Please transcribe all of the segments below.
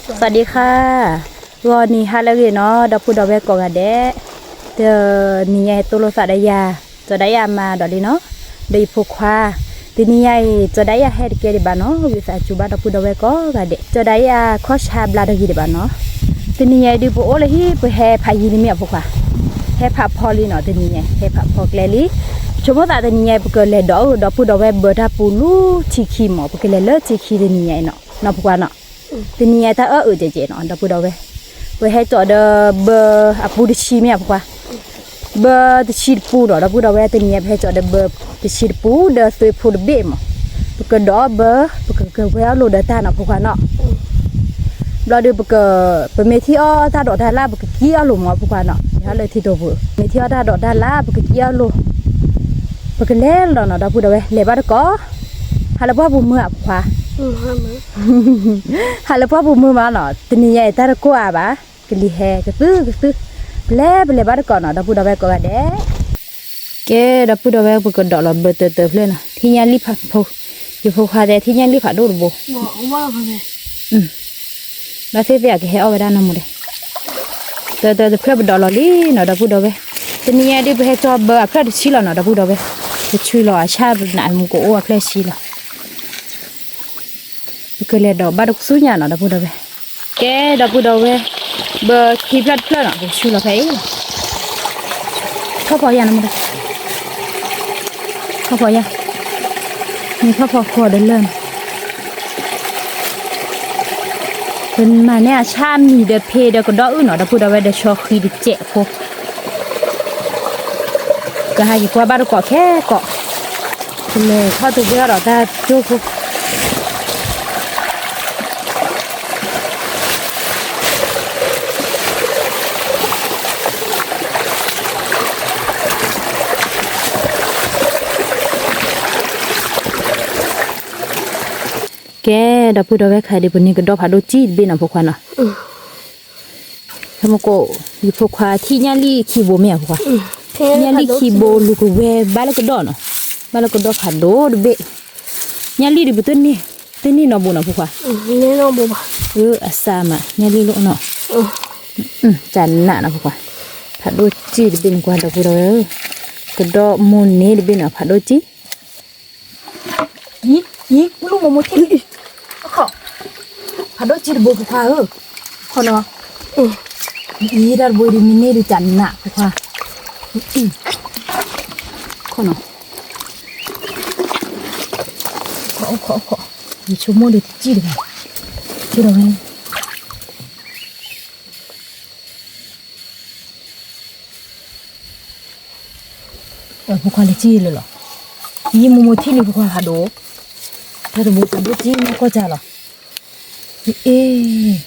သဝၤဒံခါ, ဂီၤနံၤဟါလၢအဂ့ၤနီၤ ဒီပုၢ်ဒီဝဲၢ်ကိးဂၤဒဲး, တနံၤညါဟဲတိၢ်လိာ်သးဒီးယၤ, ကၠီၤဒၣ်ယၤမၤဒီးလံနီၤ, ဒီးယဖိခွါ, တနံၤညါအံၤ ကၠီၤဒၣ်ယၤဟဲတကဲဒံးဘၣ်နီၤ, ဝံသးစူၤဘၣ်ဒီပုၢ်ဒီဝဲၢ်ကိးဂၤဒဲး, ကၠီၤဒၣ်ယၤခီၣ်ဆါဘျါတဂ့ၤဒံးဘၣ်နီၤ, တနံၤညါအံၤဒုးပအိၣ်လၢဟံၣ် ပဟဲဖးယံၤတမ့ၢ်အဖိခွါ, ဟဲဖးဖီလံနီၤ တနံၤညါ ဟဲဖးဖီကျဲလံ, ဆိကမိၣ်သးတနံၤညါ ပကလဲၤဒီးအၢၣ်ဒီပုၢ်ဒီဝဲၢ်ဘၢတၢ်ပူၤလူထံခံမး ပကလဲၤလၢထံခံတနံၤညါအံၤနီၤ နီၤဖိခွါနီၤ, တနံၤညါတၢ်အၢၣ်အၢၣ်ကဲကဲနီၤ ဒီပုၢ်ဒီဝဲၢ်, ပဟဲကၠီၤဒီးဘၢအပူၤတဆံမ့ၢ်အဖိခွါ ဘၢတဆံတပူနီၤ ဒီပုၢ်ဒီဝဲၢ် တနံၤညါ ပဟဲကၠီၤဒီးဘၢတဆံတပူဒီးသွ့ဖိတဘ့ၣ်မး, ပကဒီးအီၣ်ဘၢ, ပကကဝဲအီၣ်လိာ်ဒီးတၢ်နီၤ ဖိခွါနီၤ, ဘျီဒုးပက, ပမ့ၢ်ထံၣ်အီၣ်တၢ်ဒိးတၢ်လၣ် ပကကံအီၣ်လိာ်မး ဖိခွါနီၤ, ဟဲလၢထံတိာ်ပူၤ မ့ၢ်ထံၣ်အီၣ်တၢ်ဒိးတၢ်လၣ် ပကကံအီၣ်လိာ်, ပကလဲၤလီၤနီၤ ဒီပုၢ်ဒီဝဲၢ် လဲၤဘၣ်တကိး, ဟးလၢပှၢ်ပူၤမုာ်အဖိခွါ ဟးလၢပှၢ်ပူၤမုာ်မးနီၤ တနံၤညါအံၤတၢ်တကိၢ်အါဘၣ်, ကလံၤဟဲကသုကသု, ပလဲၤပလဲၤဘၣ်တကိးနီၤ ဒီပုၢ်ဒီဝဲၢ်ကိးဂၤဒဲး, ကဲ ဒီပုၢ်ဒီဝဲၢ် ပကဒီးလီၤဘၢတၢတၢဖျၢၣ်နီၤ ထံၣ်ညၣ်လံၣ်ဖး, ယဖိခွါတဲထံၣ်ညၣ်လံၣ်ဖးဒိၣ်တဘိ, ဘၣ်သ့ၣ်သ့ၣ်အကဟဲအီၣ်ဝဲဒၣ်နီၢ်မူဒီး, တၢတၢတဖျၢၣ်ပဒီးလီၤလံနီၤ ဒီပုၢ်ဒီဝဲၢ်, တနံၤညါဒုးပဟဲကၠီၤဘၢအဖျၢၣ်တဆံလီၤနီၤ ဒီပုၢ်ဒီဝဲၢ်, ပဆူလီၤအဆၣ်နးမူကအိၣ်အဖျၢၣ်ဆံလီၤ ပကလဲၤဒီးဘၣ်တကဆူညါနီၤ ဒီပုၢ်ဒီဝဲၢ်, ကဲ ဒီပုၢ်ဒီဝဲၢ်, ဘၢခံဖျၢၣ်တဖျၢၣ်နီၤ ပကဆူလီၤဖဲအံၤ, ထီၣ်ဖီယၤနီၤမူဒီး, ထီၣ်ဖီယၤ, မ့ၢ်ထီၣ်ဖီဃီဒီးလၢာ်နီၤ ပမၤန့ၢ်အဆၣ်မံၤဒီးဖ့ဒီးကဒီးအုၣ်နီၤ ဒီပုၢ်ဒီဝဲၢ် ဒီးဆီဃံတစဲးဖိ, ကဟးယကွၢ်ဘၣ်တကိးခဲကိး, ပလဲၤထီၣ်တဝဲအီၤဒီးတၢ်ကၠိဖိ ကဲ ဒီပုၢ်ဒီဝဲၢ် ခဲဒုး ပန့ၢ်ကဒီးဖးဒိၣ်ကံၣ်တဘ့ၣ်နီၤ ဖိခွါနီၤ, ဟဲမကိး, ယဖိခွါထံၣ်ညၣ်လံၣ်ခံဘိမ့ၢ်ဧါ ဖိခွါ, ညၣ်လံၣ်ခံဘိလူၤကဝဲဘၣ်လၢကဒီးနီၤ, ဘၣ်လၢကဒီးဖးဒိၣ်တဘ့ၣ်, ညၣ်လံၣ်ဒုးပတန့ၢ်, တန့ၢ်နီတဘိနီၤ ဖိခွါ, အစၢမး ညၣ်လံၣ်လိၣ်နီၤ, ကနးနီၤ ဖိခွါ, ဖးဒိၣ်ကံၣ်တဘ့ၣ်န့ၣ် ကွၢ်ဒီပုၢ်ဒီဝဲၢ်ဧၢ, ကဒီးမိၢ်န့ၢ်တဘ့ၣ်နီၤ ဖးဒိၣ်ကံၣ် အံၤ အံၤ လူၢ်မိၢ်မိၢ်ထံၣ်လံ, အခီၣ်, ဖးဒိၣ်ကံၣ်တဘိ ဖိခွါဧၢ, ခီနီၤ, အံၤ တၢ်တဘိအံၤဒုး မ့ၢ်န့ၢ်ဒုးကနး ဖိခွါ, အံၤ, ခီနီၤ, ခီ ခီ ခီ, ယဆိကမိၣ်ဒုးတကံၣ်တဂၤ, ကဒီးဝဲ ဖိခွါလဲၤကံၣ်လၢလီၤ, အံၤ မိၢ်မိၢ်ထံၣ်လံ ဖိခွါ ဖးဒိၣ်, တၢ်တဘိဖးဒိၣ်ကံၣ်နီၢ်ကီၢ်ကၢ်လီၤ, အ့, ကံၣ်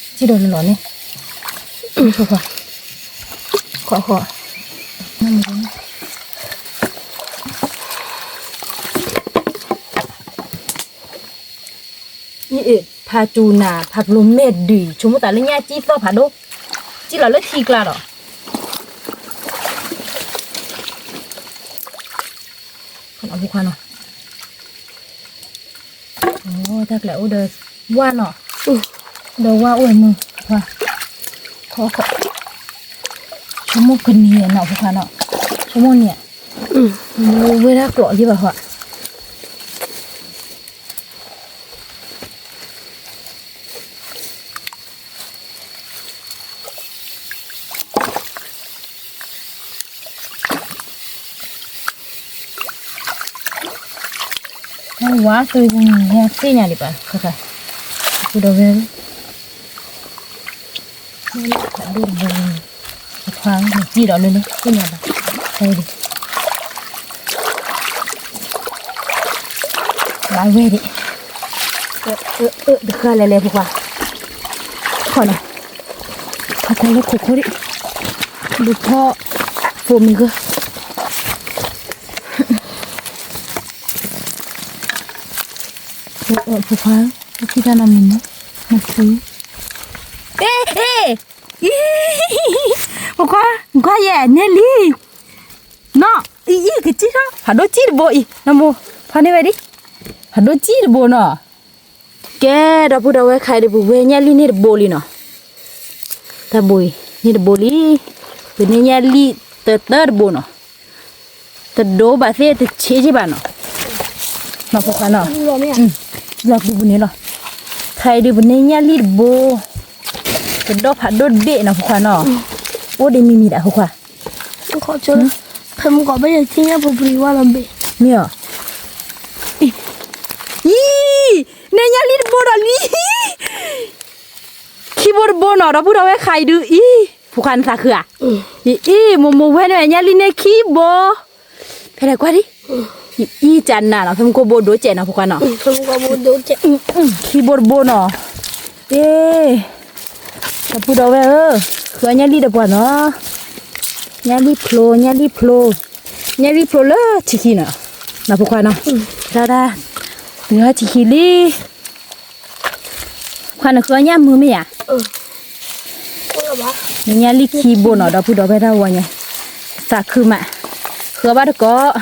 ဒီးလီၤလီၤန့ၣ်, ဖိခွါ, ခီခီ အ့ ဖးစူၤနၤ ဖးပျိၤမဲာ်ဒုး ဆိကမိၣ်သးလၢညၣ်ကံၣ်သီၣ်ဖးဒိၣ်, ကံၣ်လီၤလၢထံကျါဒီး, ဖိခွါနီၤ, တၢ်ကျဲအိၣ်ဒီးဝၣ်နီၤ, ဒီးဝၣ်အိၣ်မုၢ်ခွါ, ခီခီ, ဆိကမိၣ်ကန့ၢ်နီၤ ဖိခွါနီၤ, ဆိကမိၣ်န့ၣ်, ဝဲဒၣ်ကျိးယံဘၣ်ခွါ ဝါသွံၣ်ပူၤန့ၣ် ဟဲသ့ၣ်ညါဒံးဘၣ် ခါခါ, အဃိဒီးဝဲ, ဖးဒိၣ်တဘိန့ၣ်, အခွါန့ၣ်ကံၣ်ဒီးလၢလၢ သ့ၣ်ညါဘၣ်, ဝဲဒၣ် ဘၣ်ဝဲဒၣ်, အၢ အၢ တဃၣ်လဲၣ်လဲၣ် ဖိခွါ, ခီနီၤ, ဟးကွၢ်လၢခိခိၣ်ဒံး, ဒုးဖီၣ် ဖိမုၢ်ဂၢၢ် ဖိခွါ, ထံၣ်တၢ်နီတမံၤန့ၣ်, နသူ, အ့ အ့ အံၤ, ဖိခွါ, ကွၢ်ယဲၢ် နဲလံ, နီၢ်, အံၤ အံၤ ကစံၣ်ထီၣ် ဖးဒိၣ်ကံၣ်တဘိအံၤ နမိၢ်, ဖီန့ၢ်ဝဲဒံး, ဖးဒိၣ်ကံၣ်တဘိနီၤ, ကဲ ဒီပုၢ်ဒီဝဲၢ် ခဲအံၤဒုး ပဝဲညၣ်လံၣ်န့ၢ်တဘိလံနီၤ. တၢ်ဘိအံၤ န့ၢ်တဘိလံ. ပန့ၢ်ညၣ်လံၣ်တသၢတဘိနီၤ. တဒိဘၣ်သ့ၣ်တဆံးက့ဘၣ်နီၤ. နီၤဖိခွါနီၤ. လီၤပူၤပူၤန့ၣ်လီၤ. ခဲအံၤဒုး ပန့ၢ်ညၣ်လံၣ်တဘိ ကဒီးဖးဒိၣ်တဘ့ၣ်နီၤ ဖိခွါနီၤ. အိၣ်ဒံးမံၤမံၤဒၣ် ဖိခွါ. ဖဲမုၢ်ကီၢ်ဘၣ်ယထံၣ်ညၣ်ဖိပရံၤဝါလီၤဘ့ၣ်. မ့ၢ်အီၤ. အံၤ န့ၢ်ညၣ်လံၣ်တဘိဒီးလံ. ခံဘိတဘိနီၤ ဒီပုၢ်ဒီဝဲၢ် ခဲအံၤဒုးအံၤ ဖိခွါနသးခုဧါ. အံၤ မိၢ်မိၢ်ဝဲန့ၣ် ညၣ်လံၣ်န့ၢ်ခံဘိ. ဖဲလဲၣ်ကွၢ်ဒံး. အံၤ ကနးနီၤ ဖဲမုၢ်ကိၢ်ဘိဒိၣ်ကဲးနီၤ ဖိခွါနီၤ. ခံဘိတဘိနီၤ. အ့ ဒီပုၢ်ဒီဝဲၢ်ဧၢ, ဃုအီၣ်ညၣ်လံၣ်ဒီးပှၤနီၤ. ညၣ်လံၣ်ဖျိ ညၣ်လံၣ်ဖျိ, ညၣ်လံၣ်ဖျိလၢထံခံနီၤ, နီၤဖိခွါနီၤ. တၢ်တၢ်, တုၤထံခံလံ. ခွါနဃုအီၣ်ညၣ်မုာ်မ့ၢ်ဧါ. နညၣ်လံၣ်ခံဘိနီၤ ဒီပုၢ်ဒီဝဲၢ်တၢ်ဝီညါ, သးခုမး, ဃုအီၣ်ဘၣ်တကိး,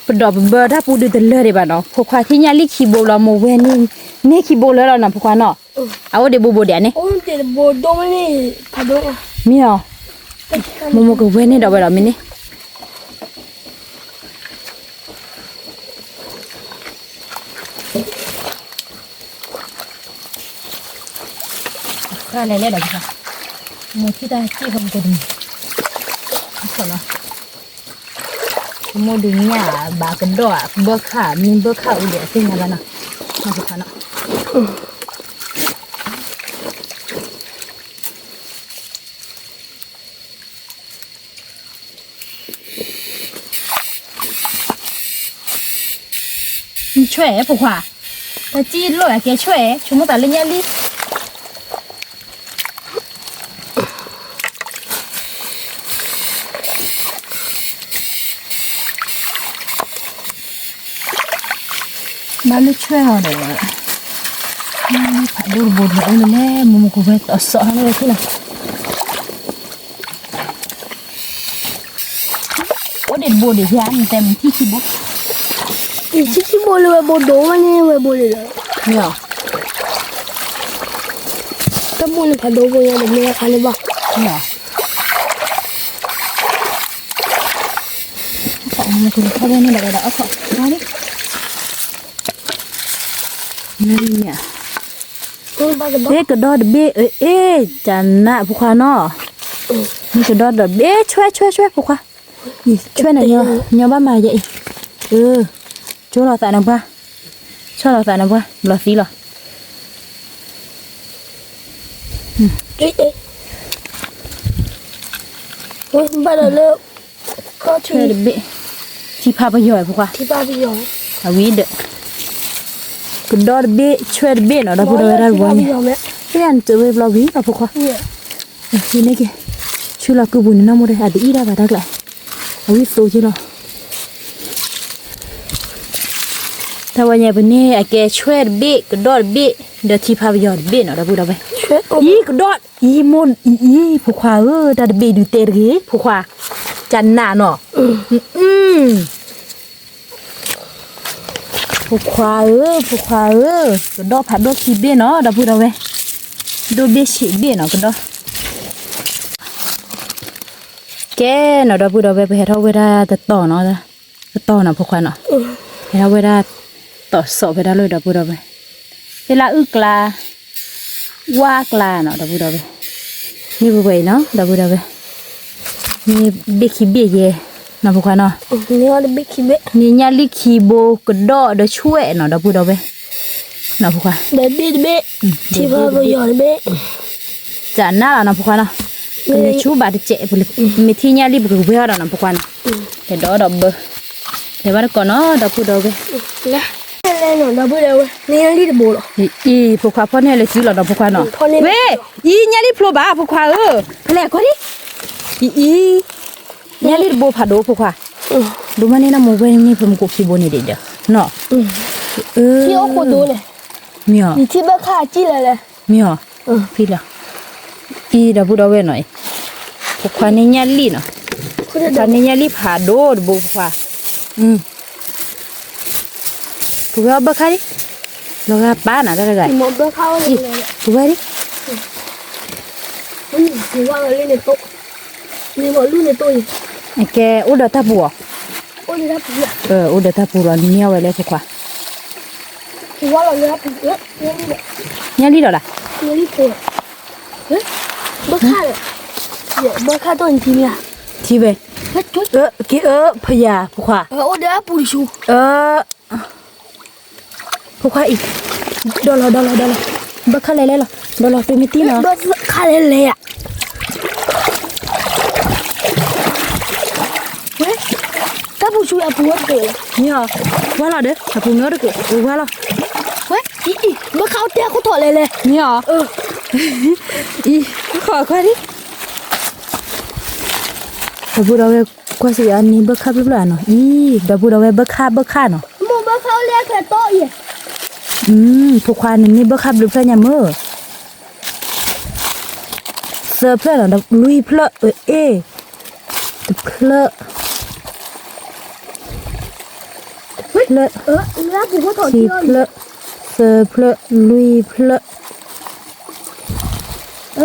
ပဒီးပဘၢတၢ်ပူၤဒုးတလၢာ်ဒံးဘၣ်နီၤ, ဖိခွါထံၣ်ညၣ်လံၣ်ခံဘိလီၤ မိၢ်ဝဲန့ၣ်, န့ၢ်ခံဘိလၢလီၤနီၤ ဖိခွါနီၤ. အအိၣ်ဒံးဘိဘိဒံးဧါန့ၣ်, မ့ၢ်အီၤ, မိၢ်မိၢ်ကဝဲန့ၣ်ဒီးဝဲဒီးမ့ၢ်န့ၣ် ဃါလဲၤလဲၤဒီး, မိၢ်ထံၣ်တၢ်စံၣ်ဃီမကိးတမံၤ, မိၢ်ဒုးညၣ်ဘၣ်ကဒီးဧါ ဘၢခၣ် မ့ၢ်ဘၢခၣ်အိၣ်ဒံးအသ့ၣ်ညါဘၣ်နီၤ, နီၤ. ဆွဲၣ်ဖိခွါ, တၢ်စံၣ်လိၣ်အကဲဆွဲၣ်, ဆိကမိၣ်သးလၢညၣ်လံၣ် ဘၣ်လၢဆွဲၣ်အီၤဒီး, ဖးဒိၣ်တဘိဒီးအိၣ်လၢလဲၣ် မိၢ်မိၢ်ကဝဲတီၤစီၤဟါလၢဝဲသ့ၣ်လီၤ. အိၣ်ဒံးတဘိဒံးဖဲအံၤ နတဲမ့ၢ်ထံၣ်ခံဘိ, ထံၣ်ခံဘိလၢဝဲဘိဒိၣ်ဝဲန့ၣ် ဝဲဘိဒိၣ်လီၤ. တၢ်ဘိန့ၣ်ဖးဒိၣ်ဘိညါဒီးမ့ၢ်အခါန့ၣ်ဘၣ်. အီၣ်ဖီၣ်မ့ၢ်ကလီၤထီၣ်ဝဲန့ၣ်ဒီးဝဲဒီးအီၣ်ဖီၣ်န့ၣ်, မ့ၢ်မ့ၢ်, ဟ့ၣ်ကဒီးတဘ့ၣ်, အ့ၣ် ကနးဖိခွါနီၤ, မ့ၢ်ကဒီးတဘ့ၣ် ဆွဲဆွဲဆွဲဖိခွါ, ဆွဲန့ၣ်, ညီဘၣ်မၤယဲအံၤ, ကၠိလီၤသးန့ၣ်ပှၤ, ဆီၣ်လီၤသးန့ၣ်ပှၤ ဘျီသံလီၤ. ဘၣ်ဒီးလၢ ဆွဲတဘ့ၣ်, ထံဖးပယီၤဖိခွါ, အဝံၤဒီး ကဒီးတဘ့ၣ် ဆွဲတဘ့ၣ်နီၤ ဒီပုၢ်ဒီဝဲၢ်တၢ်တဘီန့ၣ်, ဖဲနတဝ့ဘျီဝံၤလီၤဖိခွါ, န့ၣ်က့ၤ, ဆူလီၤကုပူၤန့ၣ်နီၢ်မိၢ်တဲ အတအံၣ်တၢ်ဘၣ်တၢ်ကျါ, အဝံၤသိက့ၤလီၤ. တၢ်ဝဲညါပန့ၢ်အကဲဆွဲတဘ့ၣ် ကဒီးတဘ့ၣ် ဒီးထံဖးပယီၤတဘ့ၣ်နီၤ ဒီပုၢ်ဒီဝဲၢ်, အံၤကဒီး အံၤမိၢ်အံၤ ဖိခွါဧၢ တၢ်တဘ့ၣ်ဒုးတဲတဂ့ၤ ဖိခွါ, ကနးနီၤ, ဖိခွါဧၢ ဖိခွါဧၢ, ကဒီးဖးဒိၣ်ခံဘ့ၣ်နီၤ ဒီပုၢ်ဒီဝဲၢ်, ဒိၣ်ဘ့ၣ်ဆံးဘ့ၣ်နီၤ ကဒီး ကဲနီၤ ဒီပုၢ်ဒီဝဲၢ် ပဟဲထီၣ်ဝဲဒၣ်တတီၤနီၤ, တတီၤနီၤ ဖိခွါနီၤ, ဟဲထီၣ်ဝဲဒၣ် တီၤစီးဖဲဒၣ်လီၤ ဒီပုၢ်ဒီဝဲၢ်, ဖဲလၢအုၣ်ကျါ ဝါကျါနီၤ ဒီပုၢ်ဒီဝဲၢ်, န့ၣ်ပဝဲအံၤနီၤ ဒီပုၢ်ဒီဝဲၢ်, န့ၣ်ဘ့ၣ်ခံဘ့ၣ်ယဲနီၤ ဖိခွါနီၤ, န့ၣ်ညၣ်လံၣ်ခံဘိ ကဒီးဒီးဆွဲၣ်နီၤ ဒီပုၢ်ဒီဝဲၢ်, နီၤဖိခွါ, တဘ့ၣ်တဘ့ၣ်, ထံဖးပယီၤတဘ့ၣ်, ကနးလီၤနီၤ ဖိခွါနီၤ, ပလဲၤဆူဘၣ်တစဲး, မ့ၢ်ထံၣ်ညၣ်လံၣ်ပကဝဲအီၤဒီးနီၤ ဖိခွါနီၤ, လဲၤဒီးဒီးဘၢ, လဲၤဘၣ်တကိးနီၤ ဒီပုၢ်ဒီဝဲၢ်, အံၤ ဖိခွါဖီၣ်န့ၢ်လၢစုလီၤနီၤ ဖိခွါနီၤ, ဝဲ, အံၤညၣ်လံၣ်ဖျိဘၣ် ဖိခွါဧၢ, ဖဲလဲၣ်ကွၢ်ဒံး, အံၤ အံၤ ညၣ်လံၣ်တဘိဖးဒိၣ် ဖိခွါ, ဒိၣ်မးန့ၣ်နီၤ မိၢ်ဝဲန့ၣ် ဖိမုၣ်ကိးခံဘိန့ၣ်ဒီး, မ့ၢ်အီၤ, အံၤ ဒီပုၢ်ဒီဝဲၢ်နီၤ, ဖိခွါန့ၣ်ညၣ်လံၣ်နီၤ, ဖိခွါန့ၣ်ညၣ်လံၣ်ဖးဒိၣ်တဘိ ဖိခွါ, ကဝဲအီၣ်ဘၢခါဒံး, လီၤဂာ်ပၢ်နၤတၢ်တဂၤ, ပဝဲဒၣ်, ကဲအိၣ်ဒီးတၢ်ပူၤအီၤ, အိၣ်ဒီးတၢ်ပူၤလီၤ နမ့ၢ်အီၣ်ဝဲလဲၣ်ဖိခွါ, ညၣ်လံလီၤလၢ်, ဘၣ်ခါ, ထံဝဲ, က့အၢ ဖယၤဖိခွါ, ဖိခွါအံၤ, ဒီးလီၤ ဒီးလီၤ ဒီးလီၤ, ဘၣ်ခါလဲၤလဲၣ်လီၤ, ဒီးလီၤ တုၤမ့ၢ်တံၢ်နီၤ, ဘၣ်ခါလဲၤလဲၣ်ဧါ, တၢ်ပူၤဆူအပူၤဝဲတက့ၢ်, မ့ၢ်အီၤ, ဝါလီၤဒီး အပူၤမ့ၢ်အိၣ်တက့ၢ် အိၣ်ဝါလီၤ, ဝဲ, ဘၣ်ခါအိၣ်တဲအခိၣ်ထီၣ်လဲၤလဲၣ်, မ့ၢ်အီၤ, အံၤ, ဃီခွါဒံး ဒီပုၢ်ဒီဝဲၢ်ကွၢ်စ့ၢ်ကီးအန့ၣ်ဘၣ်ခါဖျၢၣ်ဖျၢၣ်ဧါနီၤ, အံၤ ဒီပုၢ်ဒီဝဲၢ်ဘၣ်ခါဘၣ်ခါနီၤ, ဖိခွါန့ၣ်န့ၢ်ဘၣ်ခါဘျုးဖျၢၣ်ညါမ့ၢ်, သၢဖျၢၣ်နီၤ လွံၢ်ဖျၢၣ် အ့ၣ်, တဖျၢၣ်, ဖျၢၣ်, ခံဖျၢၣ်, သၢဖျၢၣ် လွံၢ်ဖျၢၣ်, ယဲၢ်ဖျၢၣ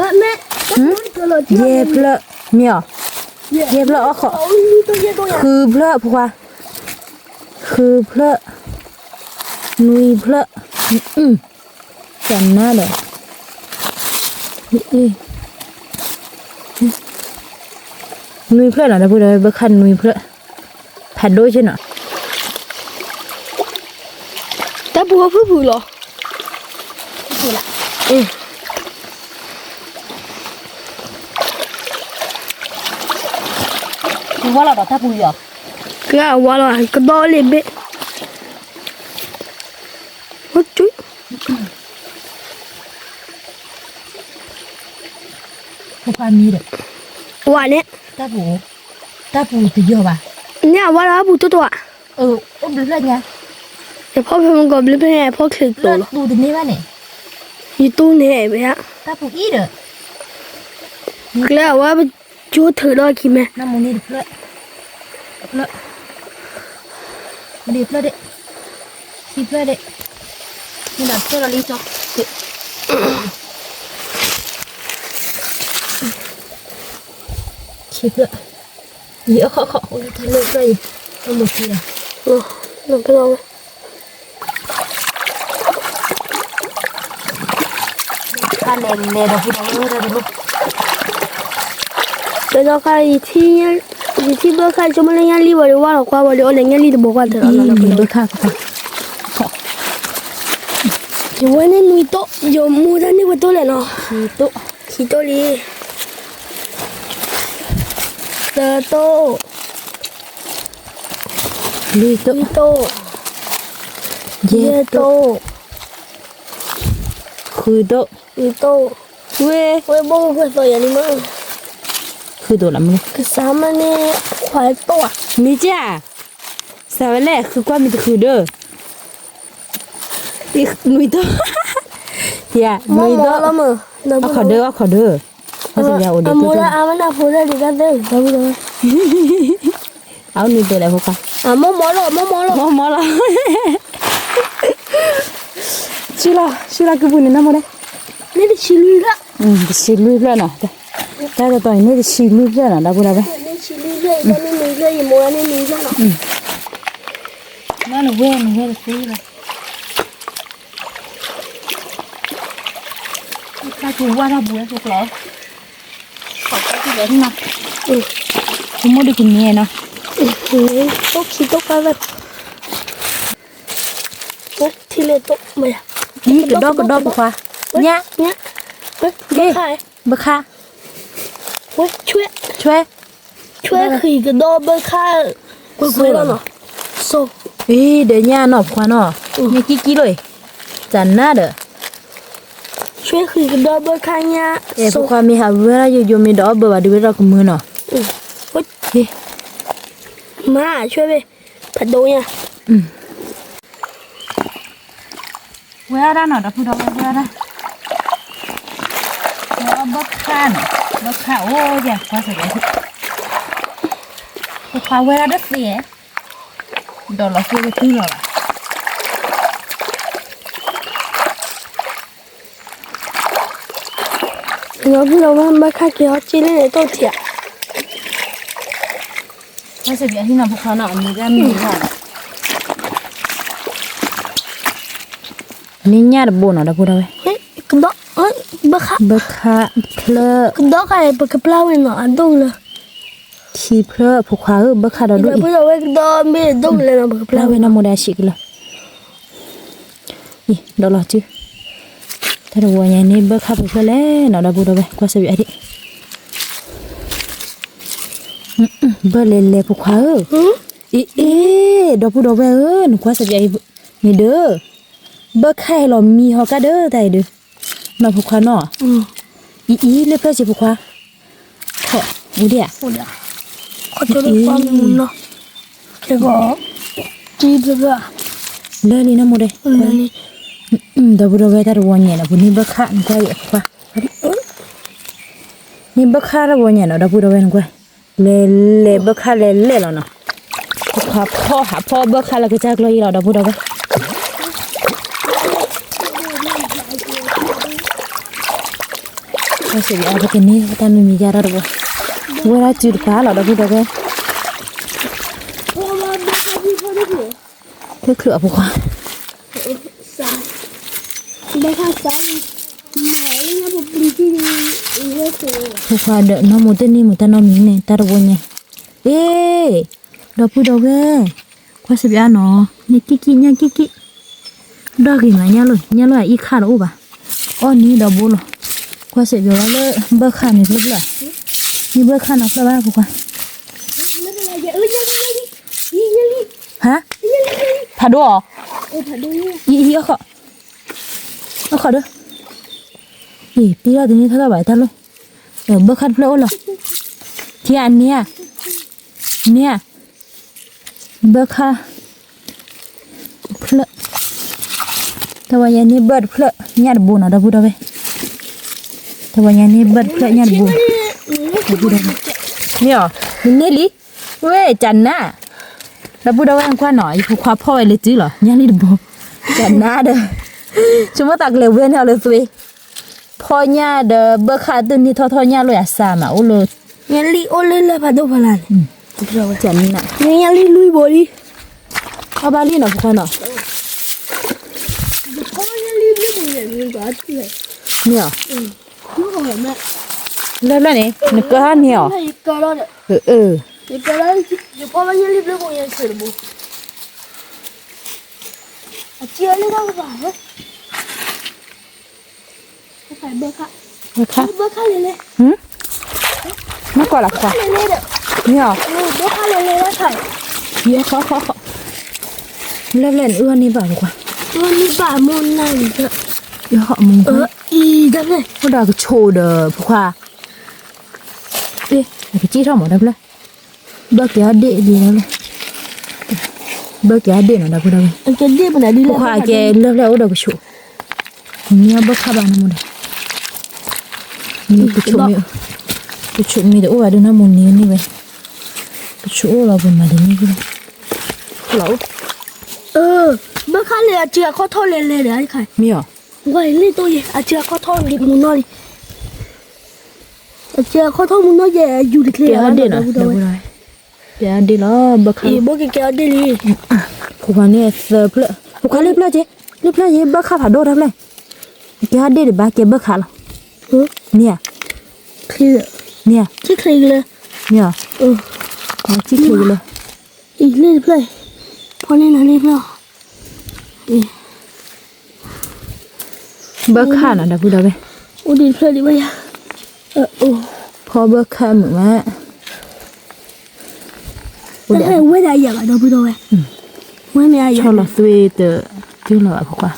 ်, မ့ၢ်အီၤ, ယဲၢ်ဖျၢၣ်အီၣ်ဃီ, ဃုဖျၢၣ်ဖိခွါ, ဃုဖျၢၣ်, နွံဖျၢၣ်, ကနၣ်ဒီး, နွံဖျၢၣ်နီၤ ဒီပုၢ်ဒီဝဲၢ်ဘၣ်ခါနွံဖျၢၣ်, ဖးဒိၣ်ဆ့နီၤ, တၢ်ပူၤဖုၣ်ဖုၣ်လီၤ, ဝါလီၤဒီးတၢ်ပူၤလီၤ, ကဝါလီၤ ကဒီးလံဘ့ၣ်, ဖိခွါမံဒီး, ဝါန့ၣ်, တၢ်ပူၤ, တၢ်ပူၤတယီၤဘၣ်, န့ၣ်အဝါလီၤအပူၤတိၢ်တိၢ်ဧါ, အိၣ်ဘျုးဖျၢၣ်ညါ, ယဖီၣ်ဖဲမကီးဘျုးဖျၢၣ်ညါ ယဖီၣ်ချ့ကတိၤလီၤ, တူၢ်တန့ၢ်ဘၣ်န့ၣ်, ယတူၢ်န့ၢ်ဘၣ်, တၢ်ပူၤအံၤဒီး, ကျဲအဝဲပကၠိထုးဒီးခံမဲ, နမူန့ၣ်တဖျၢၣ်, တဖျၢၣ်, မ့ၢ်ဒံးဖျၢၣ်ဒ့ၣ်, ခံဖျၢၣ်ဒ့ၣ်, မ့ၢ်ဒၣ်ဖျၢၣ်ဒီးလံကၠီ, ခံဖျၢၣ်, ယအီၣ်ခီၣ်ခီၣ် အိၣ်တၢ်လၢဖျၢၣ်အံၤ, အမူထံလီၤ, နဖျၢၣ်ဝဲ တၢ်လဲၤလဲၤဒီးပူၤဒီးဝဲဒၣ်တလိၣ်, ဒီးခါ ယထံၣ်ဘၣ်ခါ ဆိကမိၣ်လၢညၣ်လံဝဲဒီး ဝါလီၤကွၢ်ဝဲဒီး အီၣ်လဲၤညၣ်လံတဘိကွၢ်တၢ်လီၤ, ဘၣ်ခါ, ယဝဲန့ၣ်နွံတိၢ်, ယမိၢ်တၢ်န့ၢ်ဝဲတိၢ်လဲၣ်နီၤ, ခံတိၢ်လံ, သၢတိၢ်, လွံၢ်တိၢ်, ယဲၢ်တိၢ်, ဃုတိၢ်, ဝဲ, ဝဲဘိၣ်ကကွဲးသီယၤလံမး, ဃုတိၢ်လီၤမး, ကစၢ်မးန့ၣ်, ခွါတိၢ်ဧါ, မ့ၢ်ကဲ, စးဝဲလဲၣ် ဃုကွၢ်မ့ၢ်တဃုဒီး, နွံတိၢ်, ယဲ, နွံတိၢ်, အီၣ်ခီၣ်ဒၢ အီၣ်ခီၣ်ဒၢ, အမိၢ်လၢအါမးနဖိဒၣ်ဒံးတၢ်သၢ, အအိၣ်နွံတိၢ်လဲၣ်ဖိခွါ, မိၢ်မီလီၤ မိၢ်မီလီၤ, မိၢ်မီလီၤ, ဆူလီၤ ဆူလီၤကုပူၤန့ၣ် နမိၢ်ဒဲး, န့ၣ်တဆံလွံၢ်ဖျၢၣ်, တဆံလွံၢ်ဖျၢၣ်နီၤ, တၢ်တတီၤအံၤန့ၣ်တဆံလွံၢ်ဖျၢၣ်နီၤ ဒီပုၢ်ဒီဝဲၢ်, နဝဲနဝဲတသ့လီၤ, တၢ်ကဝါထီၣ်ပူၤဝဲကျိကျီ, မိၢ်ဒုးကန့ၢ်နီၤ, တိၢ်ခံတိၢ်ကါဝဲ, ထံလ့တိၢ်မယၤ, အံၤကဒီကဒီပခွါ, ညါ, ဘၣ်ခါ, ဆွဲ, ဆွဲဃံၤကဒီဘၣ်ခါ, ကွ့ကွ့လီၤနီၤ, အံၤဒီးညါနီၤပခွါနီၤ, ညါကံကံလီၤအံၤ, တၢ်နါဒီး ဆွဲဃံၤကဒီဘၣ်ခါညါ, ပခွါမ့ၢ်ဟးဝဲဒၣ်ယိယိမ့ၢ်ဒီးအီၣ်ဘၢဘၣ်ဒုးဝဲဒၣ်ကမုာ်နီၤ, မၤဆွဲဝဲ, ဖးဒိၣ်ညါ, ဝဲဒၣ်နီၤ ဒီပုၢ်ဒီဝဲၢ်ဝဲဒၣ်, ဝဲဘၣ်ခါနီၤ, ဘၣ်ခါအိၣ်ယၤကွၢ်စ့ၢ်ကီး, ပခွါဝဲဒၣ်တသ့, ဒီးလီၤသ့ကတုၤလီၤဘၣ်, ဒီပုၢ်ဒီဝဲၢ် ဘၣ်ခါက့ၤအီၤက့ၤလၢန့ၣ်တိၢ်ထံၣ်ဧါ, တၢ်စံးဘၣ်အဟံၣ်နီၤဖိခွါနီၤ အမံၤဒၣ်မံၤဒၣ်, မ့ၢ်ညၣ်တဘိနီၤ ဒီပုၢ်ဒီဝဲၢ်, ကဒီး, ဘၣ်ခါ, ဘၣ်ခါဖျၢၣ်, ကဒီးခါအံၤ ပကပျၢ်ဝဲနီၤ အဒိၣ်ကလၢာ်, ထံဖျၢၣ်ဖိခွါဧၢ ဘၣ်ခါဒီးဒိၣ်အံၤ, ဒီပုၢ်ဒီဝဲၢ် ကဒီးမ့ၢ်ဒိၣ်ကလၢာ်နီၤ ပကပျၢ်ဝဲနီၤ မိၢ်ဒၣ်ဆံးကလၢာ် အံၤ ဒီးလီၤစု, တၢ်တဝီညါန့ၣ် ဘၣ်ခါဖိဖျၢၣ်လဲၣ်နီၤ ဒီပုၢ်ဒီဝဲၢ် ကွၢ်စၢၤဘၣ်အဒ့ၣ်, ဘၣ်လဲၤလဲၤဖိခွါဧၢ, အ့ၣ်အ့ၣ် ဒီပုၢ်ဒီဝဲၢ်ဧၢ နကွၢ်စၢၤဘၣ်အံၤန့ၣ်ဒီး, ဘၣ်ခါဟဲလီၤမံဟီကါဒီးတၢ်အံၤဒီး, နီၤဖိခွါနီၤ, အံၤအံၤ လၢဖျၢၣ်စ့ၢ်ဖိခွါ, ခီၣ်, အိၣ်ဒံးဧါ, အံၤ လၢလံနီၢ်မိၢ်ဒဲး, ဒီပုၢ်ဒီဝဲၢ် တၢ်တဝီညါန့ၣ် ပန့ၢ်ဘၣ်ခါ နကွၢ်အံၤအဖိခွါ, န့ၢ်ဘၣ်ခါတဝီညါနီၤ ဒီပုၢ်ဒီဝဲၢ် နကွၢ်, လဲၤလဲၤဘၣ်ခါလဲၤလဲၤလီၤနီၤ, ဖိခွါဖီၣ်ဟးဖီၣ်ဘၣ်ခါလၢကစၢ်ကျီယံၤလီၤ ဒီပုၢ်ဒီဝဲၢ် တၢ်စံးဘၣ်အါ ပကန့ၢ်တၢ်မံၤမံၤယါတၢ်တဘိ, ဝဲဒၣ်စုတပၤလီၤ ဒီပုၢ်ဒီဝဲၢ်, တချုးအဖိခွါ, ဖိခွါဒီးနီၢ်မိၢ်တန့ၢ်မုာ်တၢ်နီတမံၤန့ၣ် တၢ်တဘိညါ, အ့ၣ်, ဒီပုၢ်ဒီဝဲၢ်, ကွၢ်စံးဘၣ်အါနီၤ, န့ၣ်ကံၣ်ကံၣ်ညၣ်ကံၣ်ကံၣ် ဒီဂ့ၤမး ညၣ်လိၣ် ညၣ်လိၣ်အအံၣ်ခါတအိၣ်ဘၣ်, အီၣ်န့ၣ်ဒီးဘိလီၤ, ကွၢ်စံးဘၣ်ဝဲလၢ ဘၢၣ်ခါန့ၣ်ဖျၢၣ်ဖျၢၣ်, န့ၣ်ဘၢၣ်ခါနီၤဖျၢၣ်ဘၣ် ဖိခွါ, ဟါ, ဖးဒိၣ်အီၤ, အီၣ်ခီၣ်, အီၣ်ခီၣ်ဒီး, အ့ၣ် ပံထီၣ်တန့ၢ်ထီၣ်ဘၣ်တၢ်လိၣ်, ဘၢၣ်ခါတဖျၢၣ်အိၣ်လီၤ, ထံဧါ န့ၣ်ဧါ, န့ၣ်ဧါ ဘၢၣ်ခါတဖျၢၣ်, တၢ်ဝဲညါန့ၢ်ဘၢၣ်တဖျၢၣ် ညၣ်တဘိနီၤ ဒီပုၢ်ဒီဝဲၢ်, တၢ်ဝဲညါန့ၢ်ဘၢၣ်တဖျၢၣ်ညၣ်တဘိ, မ့ၢ်အီၤ, နန့ၢ်လံ, ဝဲၢ် ကနါ, ဒီပုၢ်ဒီဝဲၢ် နကွၢ်နီၤ ယဖိခွါဖီၣ်ဝဲလၢစုလီၤ ညၣ်လံတဘိ, ကနါဒီး, ဆိကမိၣ်သးကလဲၤဝဲန့ၢ်အီၤလၢသွ့ ဖီၣ်ညၣ်ဒီးဘၢၣ်ခါတန့ၢ်ထီၣ်ထီၣ်ညၣ်လိၣ်ယၤစၢ်မးအိၣ်လၢ, ညၣ်လံအိၣ်လၢလၢဖးဒိၣ်ဖးလၢ်န့ၣ်, ညၣ်လံလွံၢ်ဘိလံ, အီၣ်ဘၣ်လံနီၤ ဖိခွါနီၤ, မ့ၢ်အီၤ, လၢဖျၢၣ်န့ၣ် နကၢဟါန့ၢ်အီၤ, အၢ, ဘၣ်ခါ, မ့ၢ်ကွၢ်လီၤခွါ, မ့ၢ်အီၤ, ယခီခီခီ, လၢဖျၢၣ်န့ၣ် အၢန့ၢ်ဘၣ်ဖိခွါ, အၢန့ၢ်ဘၣ်မိၢ်နၢ်လံ, ယဟီၣ်မူ, အိၣ်ဒီးကဆိးဒီးဖိခွါ, ကစံၣ်ထီၣ်မးတၢ်ဖျၢၣ်, ဘၣ်က့ၤအီၣ်ဒ့ၣ်ဒ်လီၤ, ဘၣ်က့ၤအီၣ်ဒ့ၣ်နီၤ ဒီပုၢ်ဒီဝဲၢ်, ဖိခွါကဲလၢဖျၢၣ်အိၣ်ဒီးကဆိး, မ့ၢ်အီၤဘၣ်ခါဘၣ်န့ၣ်မးဒီး, ကဆိးမ့ၢ်, ကဆိးမ့ၢ်တအိၣ်ဘၣ်ဒီးနီၢ်မိၢ်န့ၢ်န့ၢ်ဝဲ, ကဆိးအိၣ်လီၤပမၤဒ်န့ၣ်, လီၤအိၣ်, ဘၣ်ခါလၢအစှၤခီၣ်ထီၣ်လဲၤလဲၤဒီး, မ့ၢ်အီၤ, ဝဲလ့ၣ်တိၢ်ယဲ အစှၤခီၣ်ထီၣ်လံမူနီၢ်လံ အစှၤခီၣ်ထီၣ်မူနီၢ်ယဲ ယူၤတချ့လီၤ ဒီပုၢ်ဒီဝဲၢ်, ကဲအီၣ်ဒ့ၣ်လီၤ ဘၣ်ခါ, ဘိကကဲအီၣ်ဒ့ၣ်လံ, ဖိခွါန့ၣ်သၢဖျၢၣ်, ဖိခွါလၢဖျၢၣ်က့, လၢဖျၢၣ်ယဲ ဘၣ်ခါဖးဒိၣ်တၢ်ဖျၢၣ်, ကဲအီၣ်ဒ့ၣ်တဘၣ်ကဲဘၣ်ခါလီၤ, မ့ၢ်ဧါ, မ့ၢ်ဧါ, မ့ၢ်ဧါ, လၢတဖျၢၣ်, ဖီၣ်န့ၢ်နၤန့ၣ်ဖျၢၣ်, ဘၣ်ခါနီၤ ဒီပုၢ်ဒီဝဲၢ်, အိၣ်ဒံးတဖျၢၣ်ဒံးဘၣ်ယၤ, ဖီဘၣ်ခါမုာ်မး, ဝဲဒၣ်ယၤဘၣ် ဒီပုၢ်ဒီဝဲၢ်, ဝဲမ့ၢ်အယၤ ဆီလီၤသွ့တ, တုၤလီၤဘၣ်ဖိခွါ,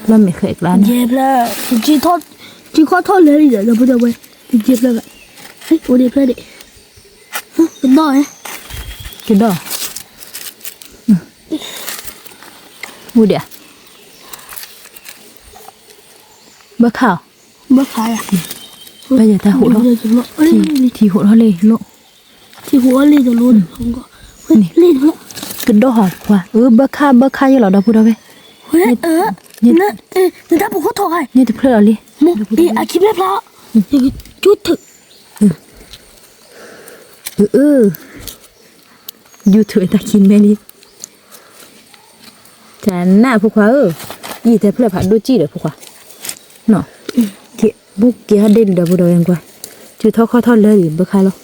လီၤမ့ၢ်ဃဲကျါန့ၣ်, ယဲဖျၢၣ်, ထံခီၣ်ထီၣ်လဲၤလံဒီး ဒီပုၢ်ဒီဝဲၢ်, ယဲဖျၢၣ်ဘၣ်, အိၣ်ဒံးဖျၢၣ်ဒံး, ကဒီၣ်, ကဒီၣ်, အိၣ်ဒံး, ဘၣ်ခါ, ဘၣ်ခါယၤ, ဘၣ်ယၤတၢ်ဟိးထီၣ်, ထံဟိးထီၣ်လံလိၣ်, ထံဟိးအီၤလံတလိၣ်, ကဒီၣ်ဟီၤပှၤ, အၢ ဘၣ်ခါ ဘၣ်ခါယဲလီၤ ဒီပုၢ်ဒီဝဲၢ်, နတၢ်ပူၤခိၣ်ထီၣ်ခါ, န့ၣ်တဖျၢၣ်လီၤလံ, အခံဖျၢၣ်ဖျါ, YouTube, အ YouTube တၢ်ခံမဲလံ. တၢ်နးဖိခွါဧၢ, ယံာ်တဲဖျၢၣ်ဖးဒိၣ်ကံၣ်ဒီးဖိခွါ, နီၤ, ဘူၣ်က့ၤဟီၣ်ဒ့ၣ်လံဒီပုၢ်ဒီဝဲၢ်ကွၢ်, စုထီၣ်ခီၣ်ထီၣ်လၢလံဘၢခါလီၤ,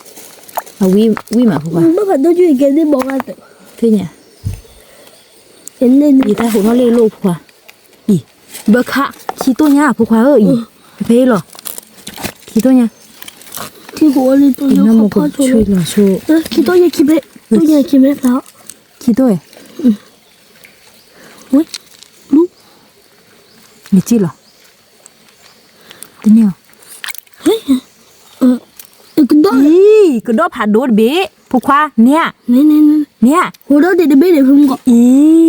အဝံၣ်မးဖိခွါ, သ့ၣ်ညါ, ယတၢ်ဟူးထီၣ်လ့ၣ်လိၣ်ဖိခွါ, အံၤ, ဘၢခါ, ခံတိၢ်ညါဖိခွါဧၢ, အံၤ, ဖဲဖဲအံၤလီၤ, ခံတိၢ်ညါ, ခံတိၢ်ညါ, ခံတိၢ်ညါ, ခံတိၢ်ညါ, နက့ၢ်လီၤ, တန့ၢ်အီၤ, အံၤ, ကဒီၣ်ဖးဒိၣ်တဘ့ၣ်, ဖိခွါ, န့ၣ်ဧါ, န့ၣ်ဧါ, ဟူးထီၣ်ဒံးတဘ့ၣ်န့ၣ်ဖုမူကီ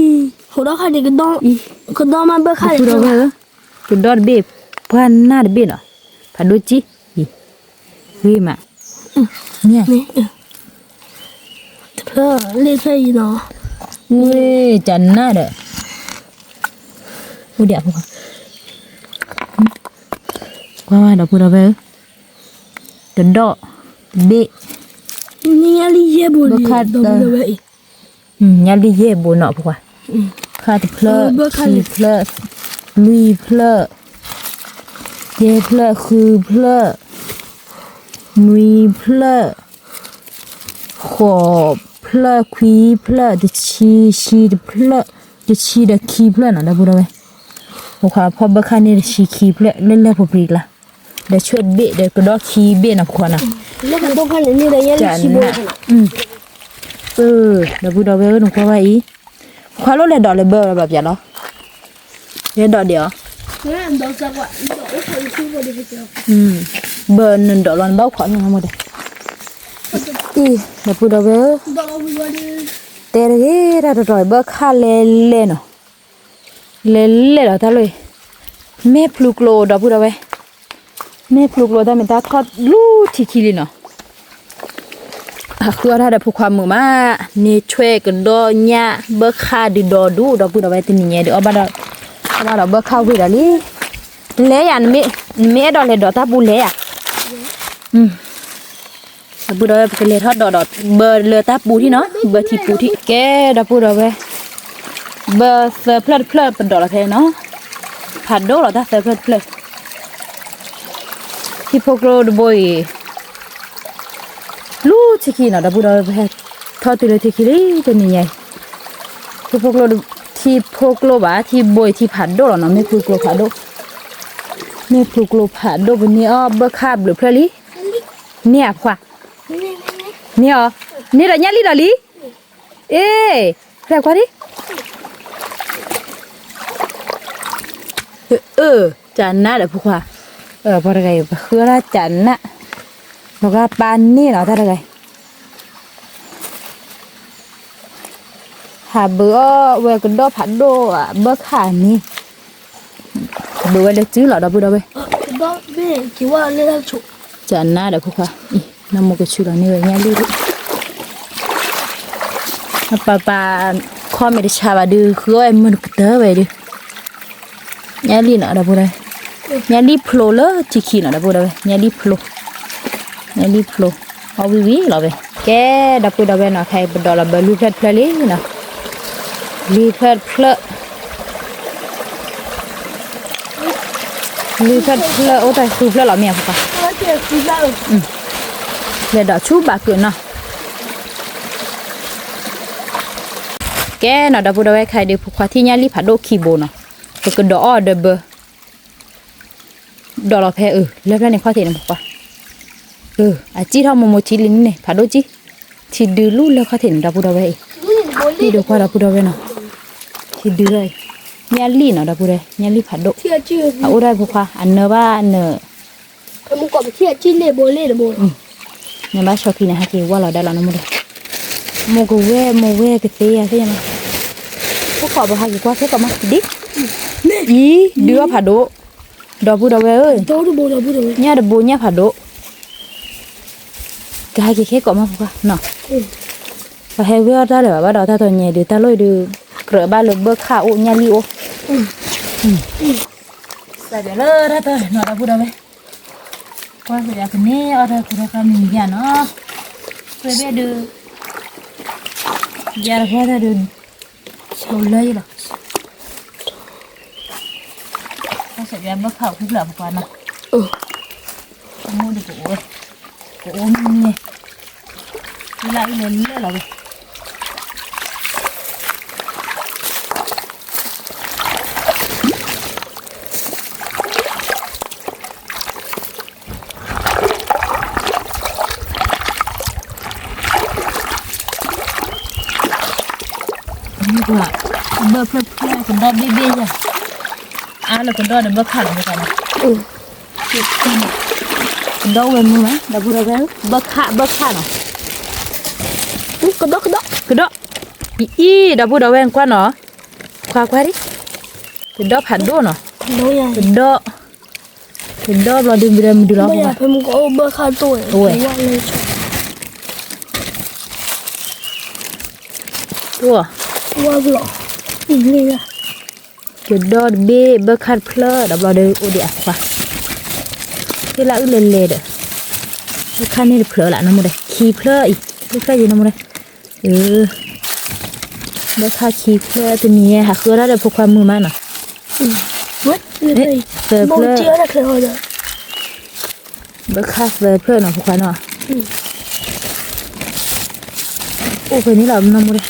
း, အံၤ, ဟူးထီၣ်ခါန့ၣ်ကဒီၣ်, ကဒီၣ်မးဘၢခါန့ၣ်, ကဒီၣ်တဘ့ၣ်, ပှၢ်နၢ်တဘ့ၣ်နီၤ, ဖးဒိၣ်ကံၣ်, အံၤ, ဂ့ၤမး, န့ၣ်ဧါ, တဖျၢၣ်လ့ၣ်ဖျၢၣ်အံၤနီၤ, ဝ့ၢ် ကနၣ်ဒီး, အိၣ်ဒံးဖိခွါ, ကွၢ်ဝဲဒီပုၢ်ဒီဝဲၢ်ဧၢ, ကဒီၣ်တဘ့ၣ်, ညါလံယဲၢ်ဘိ, ညါလံယဲၢ်ဘိနီၤဖိခွါ, ခါတဖျၢၣ်, ခံဖျၢၣ်, လွံၢ်ဖျၢၣ်, ယဲၢ်ဖျၢၣ်, ဃုဖျၢၣ်, နွံဖျၢၣ်, ဃိးဖျၢၣ်, ခွံဖျၢၣ်, တဆံ, ဆံတဖျၢၣ်, တဆံဒီးခံဖျၢၣ်နီၤ ဒီပုၢ်ဒီဝဲၢ်, ဖိခွါဖီၣ်ဘၢခါန့ၣ်တဆံခံဖျၢၣ် လၢလၢပူၤပူၤကျါ, ဒီးဆၢတဘ့ၣ်ဒီးကဒီၣ်ခံဘ့ၣ်နီၤဖိခွါနီၤ, ဒီပုၢ်ဒီဝဲၢ်ဧၢ နကွၢ်ဝဲအံၤ, ဖိခွါလိၣ်လဲၤဒိးလၢဘၢလီၤဘၣ်ပၠးလီၤ, လဲၤဒိးဒံးအီၤ, ဘၢနဒိးလီၤနဘၣ်အိၣ်ခိးန့ၣ်မ့ၢ်ဒီး, အံၤ ဒီပုၢ်ဒီဝဲၢ်ဧၢ, တဲတဂ့ၤတၢ်တတီၤ ဘၢခါလဲၤလဲၤနီၤ, လဲၤလဲၤလီၤတၢ်လီၢ်အံၤ, မ့ၢ်ဖျူကျိဒီပုၢ်ဒီဝဲၢ်, မ့ၢ်ဖျူကျိတၢ်မ့ၢ်တၢ်ထီၣ်လူထံခံလံနီၤ, အဃုအီၣ်တၢ်ဒီးဖိခွါမုာ်မး, န့ၢ်ဆွဲကဒီးညၣ် ဘၢခါဒုးဒီးဒူၣ် ဒီပုၢ်ဒီဝဲၢ်တနံၤညါဒီး အီၣ်ဘၣ်ဒီး, အီၣ်ဘၣ်ဒီးဘၢခါဝံၤဒီးလံ, လဲၤယၤ, နမ့ၢ်အဲၣ်ဒိးလဲၤဒိးတၢ်ပူၤလဲၤယၤ ဒီပုၢ်ဒီဝဲၢ် ပကလဲၤထီၣ်ဒိးဒီး ဘၢလၢတၢ်ပူၤထံၣ်နီၤ, ဘၢထံပူၤထံၣ် ကဲဒီပုၢ်ဒီဝဲၢ်, ဘၢသၢဖျၢၣ်တဖျၢၣ်ပဒိးလီၤဖဲနီၤ, ဖးဒိၣ်လီၤတၢ်သၢဖျၢၣ်တဖျၢၣ်, ထံဖိကျိတဘိအံၤ လူထံခံနီၤ ဒီပုၢ်ဒီဝဲၢ်, ထီၣ်တုၤလၢထံခံလံတနံၤညါအံၤ, ထံဖိကျိ, ထံဖိကျိဘၣ် ထံဘိအံၤထံဖးဒိၣ်လီၤနီၤ, မ့ၢ်ဖျူကျိဖးဒိၣ်, မ့ၢ်ဖျူကျိဖးဒိၣ် ပန့ၢ်အီၣ်ဘၢခါဘျုးဖျၢၣ်လံ, န့ၢ်ဧါခွါ, န့ၢ်အီၤ, န့ၢ်ဒီးညၣ်လံဒီးလံ, အ့, ဖျဲၣ်ခွါဒံး, အၢ, ကနၣ်ဒီးဖိခွါ, ပှၤတဂၤအံၤ ပဃုအီၣ်တၢ်ကနၣ်, ပကပာ်န့ၢ်လီၤတၢ်တဂၤအံၤ ဟးဘုးအီၣ်ဝဲကဒီးဖးဒိၣ်ဘၢခါန့ၣ်, ဘုးဝဲလၢစုလီၤ ဒီပုၢ်ဒီဝဲၢ်, ကနၣ်ဒီးဖိခွါ, နမိၢ်ကဆူလီၤန့ၢ်ဝဲညၣ်လံၢ်ဒံး, ပပာ်ခီမ့ၢ်တဆါဘၣ်ဒုး ဃုအီၣ်ဝဲမုၢ်ကတၢၢ်ဝဲဒုး, ညၣ်လံၢ်နီၤ ဒီပုၢ်ဒီဝဲၢ်, ညၣ်လံၢ်ဖျိလၢထံခံနီၤ ဒီပုၢ်ဒီဝဲၢ်, ညၣ်လံၢ်ဖျိ, ညၣ်လံၢ်ဖျိ, အီၣ်ဝံၤဝံၤလီၤဝဲ, ကဲ ဒီပုၢ်ဒီဝဲၢ်နီၤ ခဲအံၤပဒိးလီၤဘၢလွံၢ်ဖျၢၣ်တဖျၢၣ်လံနီၤ, လွံၢ်ဖျၢၣ်တဖျၢၣ် လွံၢ်ဖျၢၣ်တဖျၢၣ် အိၣ်တၢ်ဃုဖျၢၣ်လီၤမ့ၢ်အဖိခွါ, လဲၤဒိးဆူဘၣ်ကုာ်နီၤ, ကဲနီၤ ဒီပုၢ်ဒီဝဲၢ် ခဲအံၤဒုးဖိခွါထံၣ်ညၣ်လံၢ်ဖးဒိၣ်ခံဘိနီၤ, ပကဒိးအီၣ်ဒီးဘၢ ဒိးလီၤဖဲအၢ လၢဖျၢၣ်န့ၣ်ခီၣ်ထံးန့ၣ်မ့ၢ်ကွၢ်, အစံၣ်ထီၣ်မိၢ်မိၢ်ထံလံန့ၣ် ဖးဒိၣ်ကံၣ်, ထံဒုလံလၢခီၣ်ထံးန့ၣ် ဒီပုၢ်ဒီဝဲၢ်အံၤ, ထံဒုကွၢ်ဒီပုၢ်ဒီဝဲၢ်နီၤ, ထံဒုလီၤအံၤ, ညၣ်လံၢ်နီၤ ဒီပုၢ်ဒီဝဲၢ် ညၣ်လံၢ်ဖးဒိၣ်, အအိၣ်ဒၣ်ဖိခွါ အနၢဘၣ်နၢ နဘၣ်ဆီခံန့ၣ် ဟဲက့ၤဝၢ်လီၤဒၣ်လီၤနမိၢ်ဒီး, မိၢ်ကဝဲၢ်မိၢ်ဝဲၢ်ကသ့ယၤသ့ၣ်ညါနီၤ, ဖိခွါ ပဟဲက့ၤကွၢ်ခဲကိးမးဒ်, အံၤ ဒုအီၣ်ဖးဒိၣ်, ဒီပုၢ်ဒီဝဲၢ်ဧၢ, ညၣ်တဘိညၣ်ဖးဒိၣ်, ကဟဲက့ၤခဲကိးမးဖိခွါနီၤ, ပဟဲဝဲအီၣ်တၢ်လၢၤဘၣ်ဘၣ်ဒီးတၢ်တီညါဒုး တၢ်လီၢ်အံၤဒုး ကြၢးဘၣ်လၢဘၢခၣ်အိၣ်ညၣ်လံၢ်အိၣ်, စးဒီးလၢတၢ်တီနီၤ ဒီပုၢ်ဒီဝဲၢ် ကွၢ်စ့ၢ်ကီးကန့ၢ်အီၣ်တၢ်ခူၣ်ထီၣ်ခါမံၤယါနီၤ, ကွဲဘ့ၣ်ဒုး, ယါတပှၢ်တၢ်ဒုး, ဆိလၢယလီၤ, ကွၢ်စ့ၢ်ကီးဘၢခၣ်အိၣ်ဖျၢၣ်အပကွၢ်နီၤ, မ့ၢ်ဒုးကအိၣ်, ကအိၣ်မ့ၢ်န့ၣ်, လၢအံၤလဲၤလၢလီၤဝဲ ဘၢဖျၢၣ်ဖျၢၣ်ကဒီဘ့ၣ်ဘ့ၣ်ယါ, အါလၢကဒီဒီးဘၢခၣ်လီၤမ့ၢ်နီၤ, ကဒီဝဲမုာ်မး ဒီပုၢ်ဒီဝဲၢ်ဧၢ, ဘၢခၣ် ဘၢခၣ်နီၤ, ကဒီ ကဒီ ကဒီ, အံၤ ဒီပုၢ်ဒီဝဲၢ်ကွၢ်နီၤ, ကွၢ်ကွၢ်ဒံး, ကဒီဖးဒိၣ်နီၤ, ကဒီ, ကဒီဘျီဒုးမုာ်ဒီးမုာ်ဒုးလီၤ, ဘၢခၣ်ဒိၣ်, ဝဲ, ဝဲ, ကဒီတဘ့ၣ် ဘၢခၣ်တဖျၢၣ် ဒီးဘျီဒီးအိၣ်ဒံးအခွါ, ဟ့ၣ်လၢအုၣ်လဲၤလဲၤဒီး, ဘၢခၣ်န့ၣ်တဖျၢၣ်လၢနီၢ်မိၢ်ဒီး ခံဖျၢၣ်အံၤ, ခံဖျၢၣ်အံၤနီၢ်မိၢ်ဒီး, ဘၢခၣ်ခံဖျၢၣ်တမံၤ ဟးဃုအီၣ်တၢ်ဒီးဖိခွါမုာ်မးနီၤ, သၢဖျၢၣ်, ဘၢခၣ်သၢဖျၢၣ်နီၤ ဖိခွါနီၤ, အိၣ်ဖဲန့ၣ်လီၤနီၢ်မိၢ်ဒီး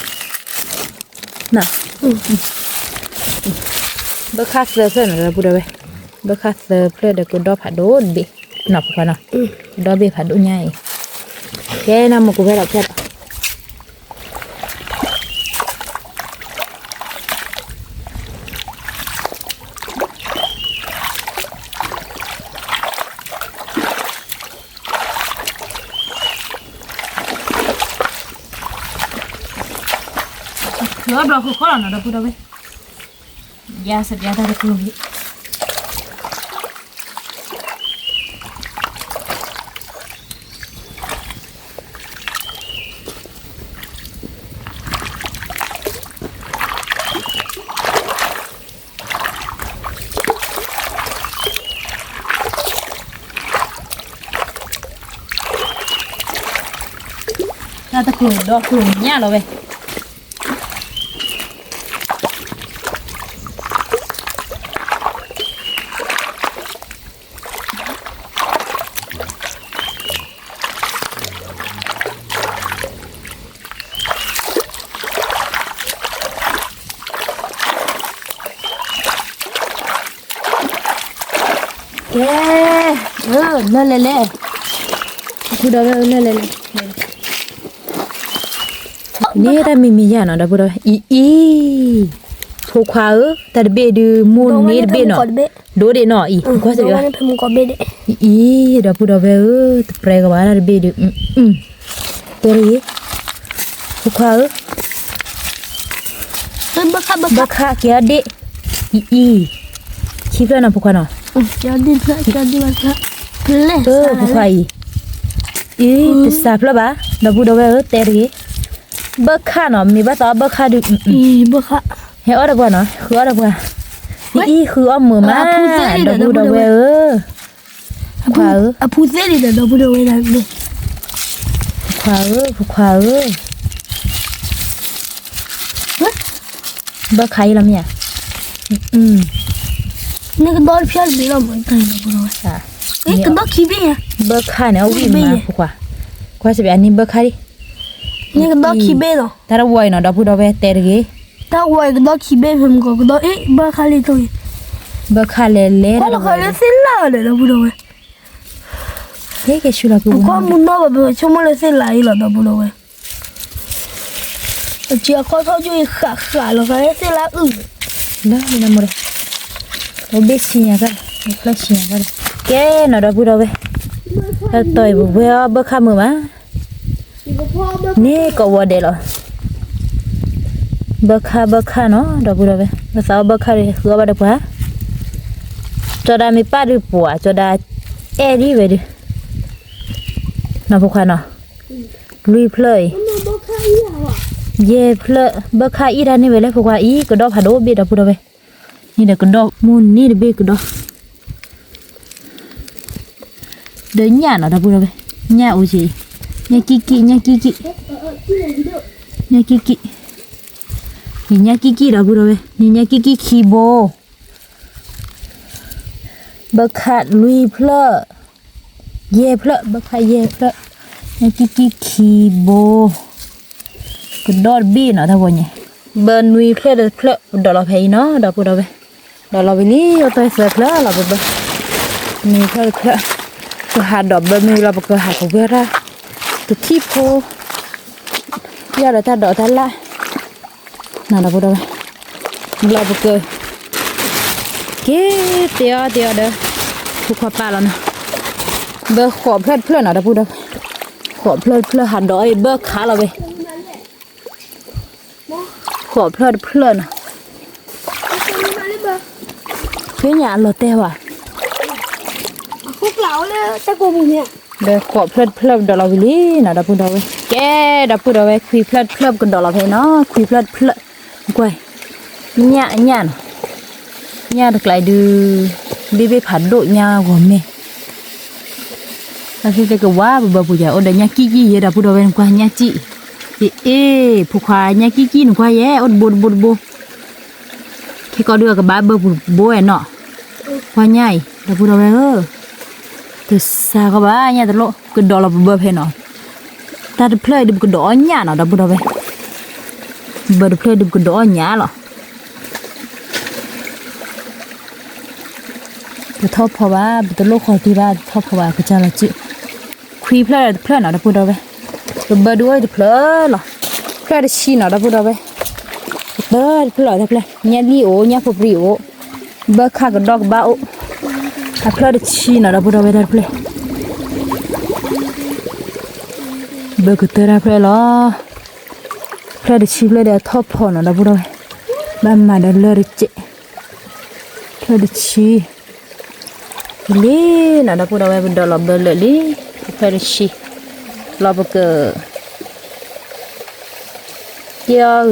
ဘၢခၣ်သၢဖျၢၣ်နီၤ ဒီပုၢ်ဒီဝဲၢ်, ဘၢခၣ်သၢဖျၢၣ်ဒီးကဒီဖးဒိၣ်တဘ့ၣ်, နီၤဖိခွါနီၤ, ကဒီဘ့ၣ်ဖးဒိၣ်ညါအံၤ, ကဲနီၢ်မိၢ်ကဝဲလီၤဖျၢၣ်လီၤ, ဖျၢၣ်ဘျီဃုခီလီၤနီၤ ဒီပုၢ်ဒီဝဲၢ်, ယါစပျါတၢ်တကျိၤလံ တၢ်တကျိၤဒီကျိၤညၣ်လီၤဝဲ ကဲ, လၢလဲၤလဲၤ, ဒီပုၢ်ဒီဝဲၢ်လၢလဲၤလဲၤ, န့ၣ်တၢ်မံၤမံၤယါနီၤ ဒီပုၢ်ဒီဝဲၢ် အံၤအံၤ, ဖိခွါဧၢ, တၢ်တဘ့ၣ်ဒုး မိၢ်န့ၣ်တဘ့ၣ်နီၤ, ဒိၣ်ဒ့ၣ်နီၤအံၤ, ကွၢ်စ့ၢ်ကီး, အံၤ ဒီပုၢ်ဒီဝဲၢ်ဧၢ, တပြဲကဘၣ်တၢ်တဘ့ၣ်ဒုး, တဲတဂ့ၤ, ဖိခွါဧၢ, ဘၣ်ခါကဲအီၤဒ့ၣ်, အံၤအံၤ, ခံဖျၢၣ်နီၤဖိခွါနီၤ, ဖိခွါအံၤ, အံၤ တစးဖျၢၣ်ဘၣ်, ဒီပုၢ်ဒီဝဲၢ်ဧၢ တဲတဂ့ၤ, ဘၣ်ခါနီၤ မ့ၢ်ဘၣ်သးအီၣ်ဘၣ်ခါဒုး, ဟဲအီၣ်ဒီးပှၤနီၤ ဃုအီၣ်ဒီးပှၤ, အံၤအံၤဃုအီၣ်မုာ်မး, ဒီပုၢ်ဒီဝဲၢ်ဧၢ ခွါဧၢ, အဖုသ့ၣ်န့ၣ်ဒီး ဒီပုၢ်ဒီဝဲၢ်ဒၣ်န့ၣ်, ဖိခွါဧၢ, ဖိခွါဧၢ, ဘၣ်ခါအံၤလီၤမ့ၢ်ဧါ, နကဒီတဖျၢၣ်တဘ့ၣ်လီၤမး, ကဒီခံဘ့ၣ်, ဘၣ်ခါန့ၣ် အဝံၣ်မး ဖိခွါ, ကွၢ်စ့ၢ်ကီးန့ၣ် ဘၣ်ခါလံ, နကဒီခံဘ့ၣ်လီၤ, တၢ်တဝီအံၤနီၤ ဒီပုၢ်ဒီဝဲၢ်တဲတဂ့ၤ, တၢ်ဝီအံၤကဒီခံဘ့ၣ် ဖဲမကီးကဒီ အ့ ဘၣ်ခါလံထိၣ်အံၤ, ဘၣ်ခါလဲၤလဲၤ ကွၢ်လီၤဃာ်လၢသ့ၣ်လၢ်ဒီး ဒီပုၢ်ဒီဝဲၢ် ပကီၢ်မုၢ်နီၢ်ဘၣ် ပဆိကမိၣ်လၢသ့ၣ်လၢ်အံၤလီၤ ဒီပုၢ်ဒီဝဲၢ်, အစံးအခီၣ်ထီၣ်ယိၣ်အံၤဃးဃးလီၤဃာ်လၢသ့ၣ်လၢအုၣ်, လၢမ့ၢ်နမိၢ်ဒီး, အိၣ်ဘ့ၣ်ဆံညါကၢ်, ဖျၢၣ်ဆံညါကၢ်, ကဲနီၤ ဒီပုၢ်ဒီဝဲၢ်, တၢ်တီၢ်အံၤပဝဲအီၣ်ဘၣ်ခါမုာ်မး န့ၣ်ကဝီၤဒဲးလီၤ, ဘၣ်ခါဘၣ်ခါနီၤ ဒီပုၢ်ဒီဝဲၢ်, ပသးအီၣ်ဘၣ်ခါဒီး ဃုအီၣ်ဘၣ်ဒီးပှၤ, ကၠီၤဒၤမ့ၢ်ပၣ်ဒုးပှၤ ကၠီၤဒၤအဲၣ်ဒ်ဝဲဒုး, နီၤဖိခွါနီၤ, လွံၢ်ဖျၢၣ်အံၤ, ယဲၢ်ဖျၢၣ် ဘၣ်ခါအံၤတၢ်န့ၢ်ဝဲလၢဖိခွါအံၤ ကဒီဖးဒိၣ်ဘ့ၣ် ဒီပုၢ်ဒီဝဲၢ်, န့ၣ်ဒီးကဒီမိၢ်န့ၣ်တဘ့ၣ်ကဒီ ဒီးညၣ်နီၤ ဒီပုၢ်ဒီဝဲၢ်, ညၣ်အိၣ်က့ၤ, ညၣ်ကံၣ်ကံၣ် ညၣ်ကံၣ်ကံၣ်, ညၣ်ကံၣ်ကံၣ်, ညၣ်ကံၣ်ကံၣ် ဒီပုၢ်ဒီဝဲၢ်, ညၣ်ကံၣ်ကံၣ်ခံဘိ, ဘၢခးလွံၢ်ဖျၢၣ်, ယဲၢ်ဖျၢၣ်, ဘၢခးယဲၢ်ဖျၢၣ်, ညၣ်ကံၣ်ကံၣ်ခံဘိ, ကဒီးတဘ့ၣ်နီၤ တၢ်ဂီၤညါ, ဘၢနွံဖျၢၣ်တဖျၢၣ် ပဒိးလီၤဖဲအံၤနီၤ ဒီပုၢ်ဒီဝဲၢ်, ဒိးလီၤဝံၤလံ အိၣ်သၢဖျၢၣ်လီၤ ပဘၢ, နွံဖျၢၣ်တဖျၢၣ်, ပဟးဒိးဘၢမ့ၢ်လီၤ ပကဟးကဝဲၢ်တၢ်, တထံၣ်ဖိ, ယီၢ်ဒီးတၢ်ဒိးတၢ်လၣ် နီၤ ဒီပုၢ်ဒီဝဲၢ်, ဘျီပက က့ၤတဲအီၤတဲအီၤဒီး ဖိခွါပာ်လီၤနီၤ, ဘၢဃိးဖျၢၣ်တဖျၢၣ်နီၤ ဒီပုၢ်ဒီဝဲၢ်, ဃိးဖျၢၣ်တဖျၢၣ် ဟးဒိးအံၤ ဘၢခးလီၤဝဲ, ဃိးဖျၢၣ်တဖျၢၣ်နီၤ, ဖဲညါအလီၤတဲဘၣ်, ဒီးဃိးဖျၢၣ်တဖျၢၣ် ပဒိးလီၤဝံၤလံနီၤ ဒီပုၢ်ဒီဝဲၢ်, ကဲ ဒီပုၢ်ဒီဝဲၢ် ခွံဖျၢၣ်တဖျၢၣ် ပကဒိးလီၤဖဲနီၤ ခွံဖျၢၣ်တဖျၢၣ်, ကွၢ် ညၣ်အညၣ်နီၤ, ညၣ်တကျါအံၤဒုး ဘ့ၣ်ဘ့ၣ်ဖးဒိၣ်ညၣ်ဂီၤမ့ၢ်, အသ့ၣ်သ့ၣ်ကဝါ ပဘၢပူၤယၤ အိၣ်ဒီးညၣ်ကံၣ်ကံၣ်ယဲ ဒီပုၢ်ဒီဝဲၢ် နကွၢ်ညၣ်ကံၣ်, အ့ၣ် ဖိခွါ ညၣ်ကံၣ်ကံၣ် နကွၢ်ယဲ အိၣ်တဘိတဘိတဘိ, ခဲကီးဒုးအကဘၣ်ဘၢပူၤတဘိဝဲနီၤ, ကွၢ်ညၣ်အံၤ ဒီပုၢ်ဒီဝဲၢ်ဧၢ, တစှၤကီးဘၣ် ညၣ်တလိၣ် ကဒိးလီၤပဘၢဖဲနီၤ, တၢ်တဖျၢၣ်အံၤဒုး ပကဒိးအီၣ်ညၣ်နီၤ ဒီပုၢ်ဒီဝဲၢ်, ဘၢတဖျၢၣ်အံၤဒုး ပကဒိးအီၣ်ညၣ်လီၤ. တထီၣ်ဖီဘၣ် ပတလိၣ်ဃီၤသံဘၣ် တထီၣ်ဖီဘၣ် ကစၢ်လီၤစု, ခွံဖျၢၣ်တဖျၢၣ်နီၤ ဒီပုၢ်ဒီဝဲၢ်, ပဘၢဒုးအိၣ်တဖျၢၣ်လီၤ, ဖျၢၣ်တဆံနီၤ ဒီပုၢ်ဒီဝဲၢ်, ကတၢၢ်တဖျၢၣ်လီၤ တဖျၢၣ် ညၣ်လံၣ်အိၣ် ညၣ်ဖိပြံအိၣ်, ဘၢခးကဒီးကဘၣ်အိၣ်, အဖျၢၣ်တဆံနီၤ ဒီပုၢ်ဒီဝဲၢ် တၢ်တဖျၢၣ် ဘၢကတၢၢ်တၢ်ဖျၢၣ်လီၤ, ဖျၢၣ်တဆံဖျၢၣ်ဒီးအထီၣ်ဖီနီၤ ဒီပုၢ်ဒီဝဲၢ်, ဘၣ်မၤဒီးလၢတကဲး, ဖျၢၣ်တဆံ, လံနီၤ ဒီပုၢ်ဒီဝဲၢ် ပဒိးလီၤဘၢလၢာ်လံ, ဖျၢၣ်တဆံ, လီၤပက က့ၤအီၣ်ဒီပုၢ်ဒီဝဲၢ် တၢ်ဒိးတၢ်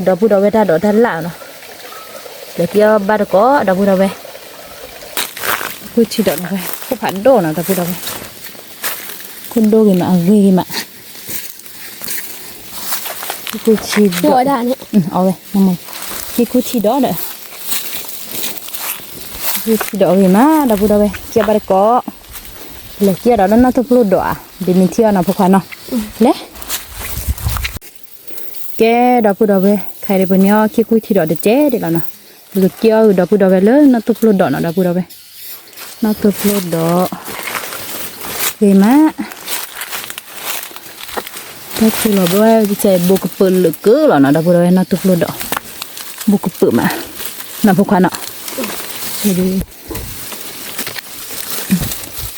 လၣ်နီၤ, လဲၤက့ၤအီၣ်ဘၣ်တကိး ဒီပုၢ်ဒီဝဲၢ်, ခိၣ်ထံဒီးဝဲ ခိၣ်ဖးဒိၣ်နီၤ ဒီပုၢ်ဒီဝဲၢ်, ခိၣ်ဒိၣ်ဂ့ၤမး အဂ့ၤဂ့ၤမး, ခိၣ်ထံဒီး, အဝဲ, က့ၤခိၣ်ထံဒီးဒီး, ခိၣ်ထံဒီးအဂ့ၤမး ဒီပုၢ်ဒီဝဲၢ် က့ၤအီၣ်ဘၣ်တကိး, လဲၤက့ၤအီၣ်ဒီးလၢနီၢ်သူၣ်ပျိၢ်ဒိးဧါ, ဒ်မ့ၢ်ထံၣ်အီၣ်နီၤ ဖိခွါနီၤ, လဲၤ ကဲ ဒီပုၢ်ဒီဝဲၢ် ခဲအံၤပန့ၢ်အီၣ်ခံခိၣ်ထံဒီးတကဲးဒ်လီၤနီၤ, ပကက့ၤအီၣ်ဒီပုၢ်ဒီဝဲၢ်လၢနီၢ်သူၣ်ပျိၢ်ဒိးနီၤ ဒီပုၢ်ဒီဝဲၢ်, နီၢ်သူၣ်ပျိၢ်ဒိး, ဂ့ၤမး, တၢ်ခုလီၤဘၣ်ဝဲ ဘိကပၢၢ်လၢာ်ကၢလီၤနီၤ ဒီပုၢ်ဒီဝဲၢ် နီၢ်သူၣ်ပျိၢ်ဒိး, ဘိကပၢၢ်မး, နီၤဖိခွါ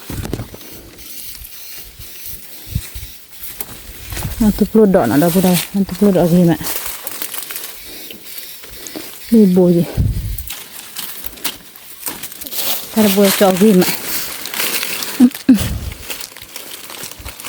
နီၤ, နီၢ်သူၣ်ပျိၢ်ဒိးနီၤ ဒီပုၢ်ဒီဝဲၢ် နီၢ်သူၣ်ပျိၢ်ဒိးဂ့ၤမး, မ့ၢ်ဘိယံၤ, တၢ်တဘိကၠီဂ့ၤမး, ဘီၣ်ဘီၣ်လီၤဝဲ, တၢ်တ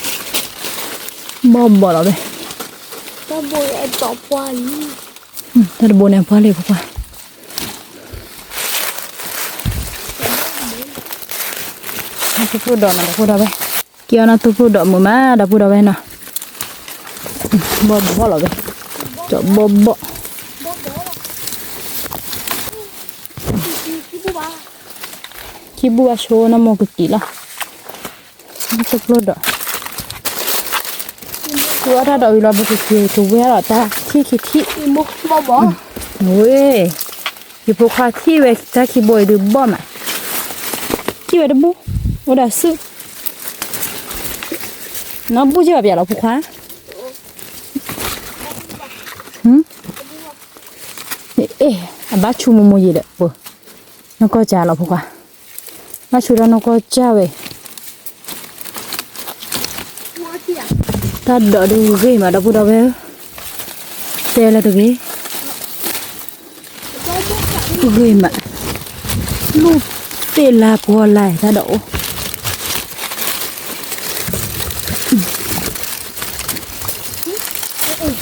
ဘိန့ၣ်အပှၢ်လံ ဖိခွါ, နီၢ်သူၣ်ပျိၢ်ဒိးနီၤ ဒီပုၢ်ဒီဝဲၢ်, က့ၤအီၣ်နီၢ်သူၣ်ပျိၢ်ဒိးမုာ်မး ဒီပုၢ်ဒီဝဲၢ်နီၤ, ဘီၣ်ဘီၣ်လီၤဝဲ, ကၠီဘီၣ်ဘီၣ်, ခံဘူၣ်ဘၣ်ဆိနီၢ်မိၢ်ကက့ၤလီၤ, နီၢ်သူၣ်ပျိၢ်ဒိး, သူအီၣ်တၢ်ဒိးဝံၤလီၤ ပကက့ၤကဝဲလီၤတၢ်ခံခံထံၣ်, ဝဲ, ယဖိခွါထံၣ်ဝဲတၢ်ခံဘိအံၤဒုးဘီၣ်မး, ထံၣ်ဝဲတဘူၣ်, အိၣ်ဒီးစု, နီၢ်ဘူၣ်က့ၤဘၣ်ပျးလီၤဖိခွါ, အ့ၣ်, အဘၣ်ဆူမိၢ်မိၢ်ယံၤဒီး, နီၢ်ကီၢ်ကၠၢ်လီၤဖိခွါ, ဘၣ်ဆူဒီးနီၢ်ကီၢ်ကၠၢ်ဝဲ, တၢ်ဒိးဒုးဂ့ၤမး ဒီပုၢ်ဒီဝဲၢ်ဧၢ, တဲလၢတဂ့ၤ, ဂ့ၤမး, လူၢ်သ့ၣ်လါပှီၤလါတၢ်ဒိးအိၣ်,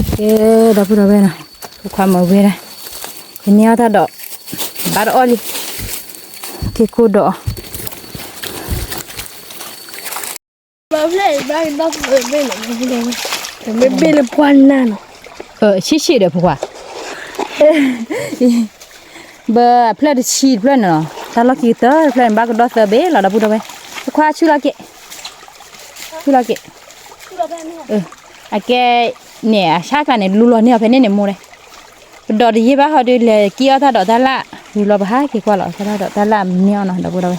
ကဲ ဒီပုၢ်ဒီဝဲၢ်နီၤ, ဖိခွါမၤဝဲဒၣ်, ယန့ၢ်အီၣ်တၢ်ဒိး, ဘၣ်တအီၣ်လံ, က့ၤကိၢ်ဒီး ဘၣ်လၢပှၢ်နၢ်နီၤ, ဆံးဆံးဒီးဖိခွါ, ဘၢအဖျၢၣ်တဆံတဖျၢၣ်န့ၣ်နီၤ, တၢ်လီၢ်ခံကတၢၢ်တဖျၢၣ်န့ၣ် ဘၣ်ကဒီသၢဘ့ၣ်လီၤ ဒီပုၢ်ဒီဝဲၢ်, ဖိခွါဆူၣ်လီၤက့ၤ, ဆူၣ်လီၤက့ၤ, အကဲန့ၣ် အဆၣ်ကျါန့ၣ် လူလီၤန့ၢ်အီၤဖဲန့ၣ်န့ၣ်မိၢ်ဒီး ပဒိးတယံာ်ဘၣ်ဟီဒီး လဲၤက့ၤအီၣ်တၢ်ဒိးတၢ်လၣ်, ဝံၤလီၤပဟးက့ၤကွၢ်လီၤ တၢ်ဒိးတၢ်လၣ်မ့ၢ်အီၤနီၤ ဒီပုၢ်ဒီဝဲၢ်,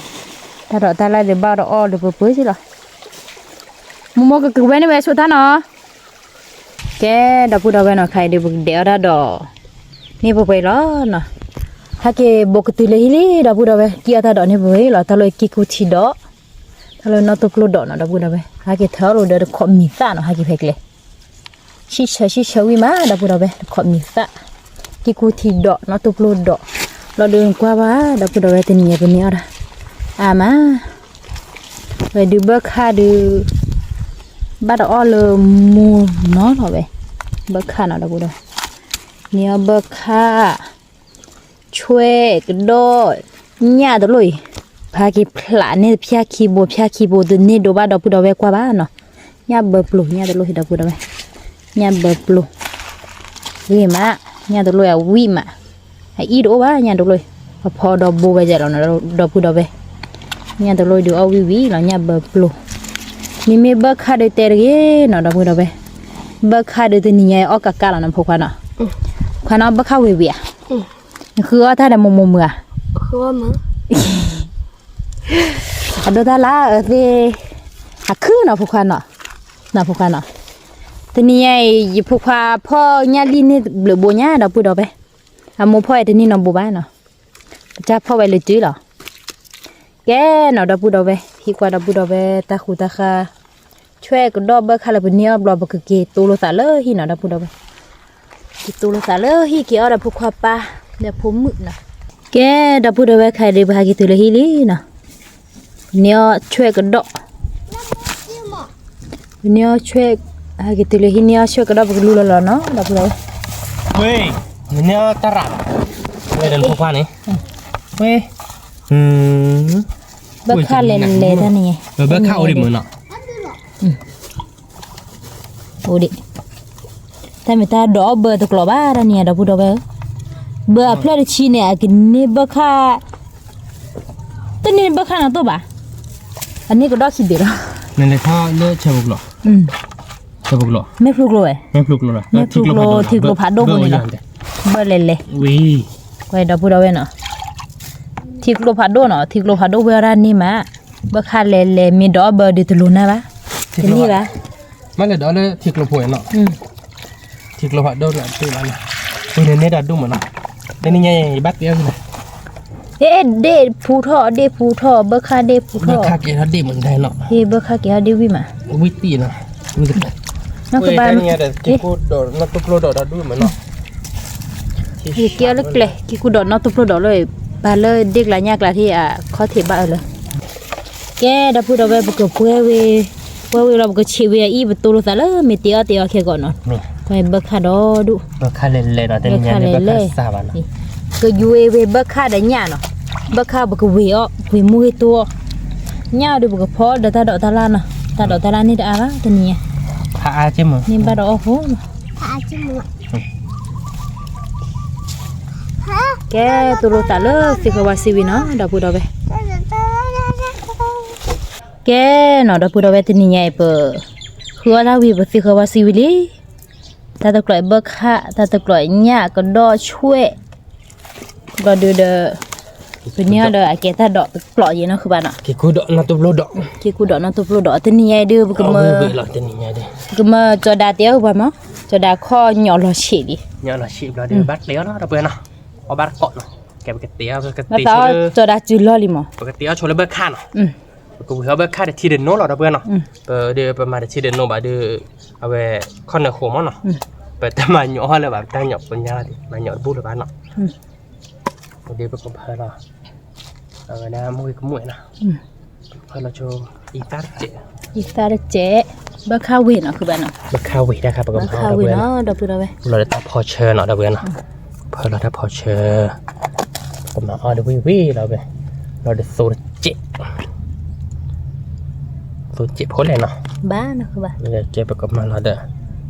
တၢ်ဒိးတၢ်လၣ်ဒီးဘၣ်ဒီးအီၣ်ဒီးပပၢၤက့ၤလီၤ, မိၢ်မိၢ်ကကဝဲန့ၣ်ဝဲဆိတၢ်နီၤ, ကဲ ဒီပုၢ်ဒီဝဲၢ်နီၤ ခါအံၤဒီး ပကဒဲးအီၣ်တၢ်ဒိးန့ၢ်ပှဲၤပှဲၤလီၤနီၤ, ဟဲက့ၤဘိးကတုၤလၢဟံၣ်လံ ဒီပုၢ်ဒီဝဲၢ် က့ၤအီၣ်တၢ်ဒိးန့ၢ်ပှဲၤပှဲၤလီၤ တၢ်လၢကံၢ်ကူထံဒိး တၢ်လၢနီၢ်တိၢ်ပျိၢ်ဒိးနီၤ ဒီပုၢ်ဒီဝဲၢ် ဟဲက့ၤထၢအီၣ်လိာ်ဒီးတခိးမံၤသၣ်နီၤ ဟဲက့ၤဖဲကျဲ ဆံၣ်ဆၢဆံၣ်ဆၢဝံၣ်မး ဒီပုၢ်ဒီဝဲၢ် တခိးမံၤသၣ်, ကံၢ်ကူထံဒိး နီၢ်တိၢ်ပျိၢ်ဒိး, လီၤဒုးကွၢ်ဘၣ် ဒီပုၢ်ဒီဝဲၢ် တနံၤညါပန့ၢ်အီၣ်ဒၣ် အါမး, ဝဲဒုးဘၢခၣ်ဒုး ဘၣ်တအီၣ်လၢမူနီၤလီၤဝဲ, ဘၢခၣ်နီၤ ဒီပုၢ်ဒီဝဲၢ်, န့ၢ်အီၣ်ဘၢခၣ် ဆွဲၣ်ကဒီး ညၣ်တလိၣ်အံၤ, ဖးက့ၤဖျးန့ၢ်ဖၠၣ်ခံဘိ ဖၠၣ်ခံဘိ တန့ၢ်ဒိးဘၣ် ဒီပုၢ်ဒီဝဲၢ်ကွၢ်ဘၣ်နီၤ, ညၣ်ဘၢပျိၤ ညၣ်တလိၣ်အံၤ ဒီပုၢ်ဒီဝဲၢ်, ညၣ်ဘၢပျိၤ, ဂ့ၤမး, ညၣ်တလိၣ်အံၤအဝံၣ်မး, အအံၣ်တအိၣ်ဘၣ် ညၣ်တလိၣ်အံၤ, ပဖီဒီဘိဝဲဒ်လီၤနီၤ ဒီပုၢ်ဒီဝဲၢ်, ညၣ်တလိၣ်ဒုးအီၣ်ဝံၣ်ဝံၣ်လီၤ ညၣ်ဘၢပျိၤ, မ့မ့ၢ်ဘၢခၣ်ဒုးတဲတဂ့ၤနီၤ ဒီပုၢ်ဒီဝဲၢ်, ဘၢခၣ်ဒုးတနံၤညါအံၤအီၣ်ကးကးလီၤနီၤ ဖိခွါနီၤ, ဖိခွါနီၤ ဘၢခၣ်ဝံၤဝံၤဧါ နဃုအီၣ်တၢ်ဒီးမိၢ်မိၢ်မုာ်ဧါ, အဒိတၢ်လၢအသ့ၣ် ဟးခုနီၤဖိခွါနီၤ, နီၤဖိခွါနီၤ, တနံၤညါအံၤ ယဖိခွါဖီၣ်ညၣ်လံၣ်န့ၢ်ဘျုးဘိညါ ဒီပုၢ်ဒီဝဲၢ်, အမိၢ်ဖီၣ်အံၤတန့ၢ်နီတဘိဘၣ်နီၤ, ပတၢ်ဖီၣ်ဝဲလၢတုၤလီၤ, ကဲနီၤ ဒီပုၢ်ဒီဝဲၢ် ဟံၣ်ကွၢ်ဒီပုၢ်ဒီဝဲၢ် တၢ်ဃူတၢ်ဃါ ဆွဲၣ်ကဒီးဘၢခၣ်လၢပန့ၢ်အီၣ်ဘျီ ပကက့ၤတိလိာ်သးလၢဟံၣ်နီၤ ဒီပုၢ်ဒီဝဲၢ်, က့ၤတိလိာ်သးလၢဟံၣ် က့ၤအီၣ်ဒီးဖိခွါပၢ် ဒီးဖိမုၣ်နီၤ, ကဲ ဒီပုၢ်ဒီဝဲၢ် ခါအံၤဒုး ပဟဲက့ၤတုၤလၢဟံၣ်လံနီၤ, ပန့ၢ်အီၣ်ဆွဲၣ်ကဒီး ပန့ၢ်အီၣ်ဆွဲၣ်, ဟဲက့ၤတုၤလၢဟံၣ်န့ၢ်အီၣ်ဆွဲၣ်ကဒီး ပကလူလီၤလီၤနီၤ ဒီပုၢ်ဒီဝဲၢ်, ဝ့ၢ်, နန့ၢ်အီၣ်တၢ်ရးဘၣ်, ဝဲဒီးနဖိခွါန့ၣ်, ဝ့ၢ်, ဘၢခၣ်လဲၤလဲၤတၢ်န့ၣ်, ဘၢခၣ်အိၣ်ဒံးမုၢ်နီၤ အိၣ်ဒံး, တၢ်မ့ၢ်တၢ်ဒိးအီၣ်ဘၢတကျိၤဘၣ် တၢ်န့ၣ်ဧါ ဒီပုၢ်ဒီဝဲၢ်ဧၢ, ဘၢအဖျၢၣ်တဆံန့ၣ် အကန့ၢ်ဘၢခၣ်, တန့ၢ်ဘၢခၣ်နီတိၢ်ဘၣ်, အန့ၢ်ကဒီးခံဘ့ၣ်လီၤ, နလဲၤထီၣ်လၢဆၢပူၤကျိၤ, ဆၢပူၤကျိၤ, မဲၢ်ဖျိကျိၤဝဲ, မဲၢ်ဖျိကျိၤလီၤ, မဲၢ်ဖျိကျိၤ ထံကျိဖးဒိၣ်ပူၤန့ၣ်လီၤ, ဘၢလဲၤလဲၤ, ဝ့ၢ်, ဝဲဒီပုၢ်ဒီဝဲၢ်နီၤ, ထံကျိဖးဒိၣ်နီၤ ထံကျိဖးဒိၣ်ဝဲဒၣ်န့ၣ်မး, ဘၢခၣ်လဲၤလဲၤမ့ၢ်ဒိးအီၣ်ဘၢဒုးတလိၤနၢ်ဘၣ်, တန့ၢ်ဘၣ်, မ့ၢ်လဲၤဒိးလၢထံကျိဖိနီၤ, ထံကျိဖးဒိၣ်လၢအဘၣ်နီၤ, ဝံၤန့ၣ်န့ၢ်တၢ်ဒိၣ်မးနီၤ, တနံၤညါအံၤဘၣ်တဲအီၤ, အ့ ဒ့ၣ်ဖူထီၣ် ဒ့ၣ်ဖူထီၣ် ဘၢခၣ်ဒ့ၣ်ဖူထီၣ်, ဘၢခၣ်က့ၤထီၣ်ဒ့ၣ်မးဒၣ်နီၤ, ဟ့ၣ် ဘၢခၣ်က့ၤထီၣ်ဒ့ၣ်ဝံၣ်မး, ဝံၣ်တံၢ်နီၤ, ဝံၣ်တံၢ်, နီၢ်ကဘၣ်, နီၢ်တိဖျိဒီးဒီဒူၣ်မးနီၤ က့ၤအီၤလၢကျဲ က့ၤကူဒီးနီၢ်တိဖျိဒီးလၢ ပာ်လၢဒ့ၣ်ကျါညၣ်ကျါထံၣ်အခီၣ်ထံးဘၣ်အၢလၢ, ကဲ ဒီပုၢ်ဒီဝဲၢ် ပကပှဲဝဲ, ပှဲဝဲလီၤ ပကဆံးဝဲအအံၤ ပတိလိာ်သးလၢမ့ၢ်တ့အီၣ်တ့အီခဲကိာ်နီၤ, ပှဲဘၢခၣ်ဒီဒူၣ်, ဘၢခၣ်လဲၤလဲၤနီၤ တနံၤညါန့ၣ် ဘၢခၣ်စၢ်ဘၣ်နီၤ, ကယွဲဝဲဘၢခၣ်ဒီးညၣ်နီၤ, ဘၢခၣ်ပကဝ့ၤအီၣ် ဝ့ၤမူဂ့ၤတိၢ်အီၣ်, ညၣ်ဒီးပကဖီဒီးတၢ်ဒိးတၢ်လၣ်နီၤ, တၢ်ဒိးတၢ်လၣ်န့ၣ်တအါဘၣ် တနံၤညါ, ဖးအါက့မုၢ်, န့ၢ်ဘၣ်ဒီးအီၣ်ဖိ ကဲ တိလိာ်သးလၢသ့ၣ်ဃီဝါစံဝံၤနီၤ ဒီပုၢ်ဒီဝဲၢ်, ကဲနီၤ ဒီပုၢ်ဒီဝဲၢ် တနံၤညါအံၤ ပဃုအီၣ်တၢ်ဝံၤ ပသ့ၣ်ဃီဝါစံဝံၤလံ, တၢ်တကျိးဘၢခၣ် တၢ်တကျိးညၣ်ကဒီးဆွဲၣ်, ဘျီဒုးဒီး ပန့ၢ်အီၤဒီးအကဲတၢ်ဒိးတကျိးယဲနီၤ ဃုဘၣ်နီၤ, က့ၤကူဒီးနီၢ်တိဖျိဒီး, က့ၤကူဒီးနီၢ်တိဖျိဒီး တနံၤညါအံၤဒုး ပကမၢ ပကမၢကၠီၤဒၤတ့အီၣ်ပှၤမး, ကၠီၤဒၤခီၣ်ညီၣ်လီၤဆံးလံ, ညီၣ်လီၤဆံးဘျီဒုး ဘၣ်တ့အီၣ်နီၤ ဒီပုၢ်ဝဲၢ်နီၤ, အီၣ်ဘၣ်တကိးနီၤ, ကဲပကတ့အီၣ် ပကတ့ဆိလၢ ကၠီၤဒၤစုလီၢ်လံမး, ပကတ့အီၣ်ဆိလၢဘၢခၣ်နီၤ, ပကဝံၤအီၣ်ဘၢခၣ်ဒီးထံဒီးနိလီၤ ဒီပုၢ်ဝဲၢ်နီၤ, ပဒီးပမၤတထံဒီးနိဘၣ်ဒီး အဝဲ ခီၣ်နၢၣ်ဃိမးနီၤ, ပတမၤညီအီၣ်လၢၤဘၣ် ပတၢ်ညီပညါလီၤ မၤညီတဘူၣ်လၢၤဘၣ်နီၤ, ဒီးပကဖၢလီၤ, အဝဲဒၣ်မုၢ်ဂ့ၤကမူၣ်နီၤ, ဖၢလီၤဆိ အံသၣ်တစဲး, အံသၣ်တစဲး, ဘၢခၣ်ဝ့ၤနီၤ ဃုဘၣ်နီၤ, ဘၢခၣ်ဝ့ၤတၢ်ခါ ပကမၤအီၣ် ဒီပုၢ်ဝဲၢ်နီၤ, ဒီပုၢ်ဒီဝဲၢ်, လီၤဒီးတၢ်ဖီဆၢနီၤ ဒီပုၢ်ဝဲၢ်နီၤ, ဖၢလီၤတၢ်ဖီဆၢ, ပကမၤအီၣ်ဒီးဝံၤဝံၤလီၤဝဲ, လီၤဒီးသိတစဲး, သိစဲးဖိလဲၣ်နီၤ, ကဲပကမၤလီၤဒီး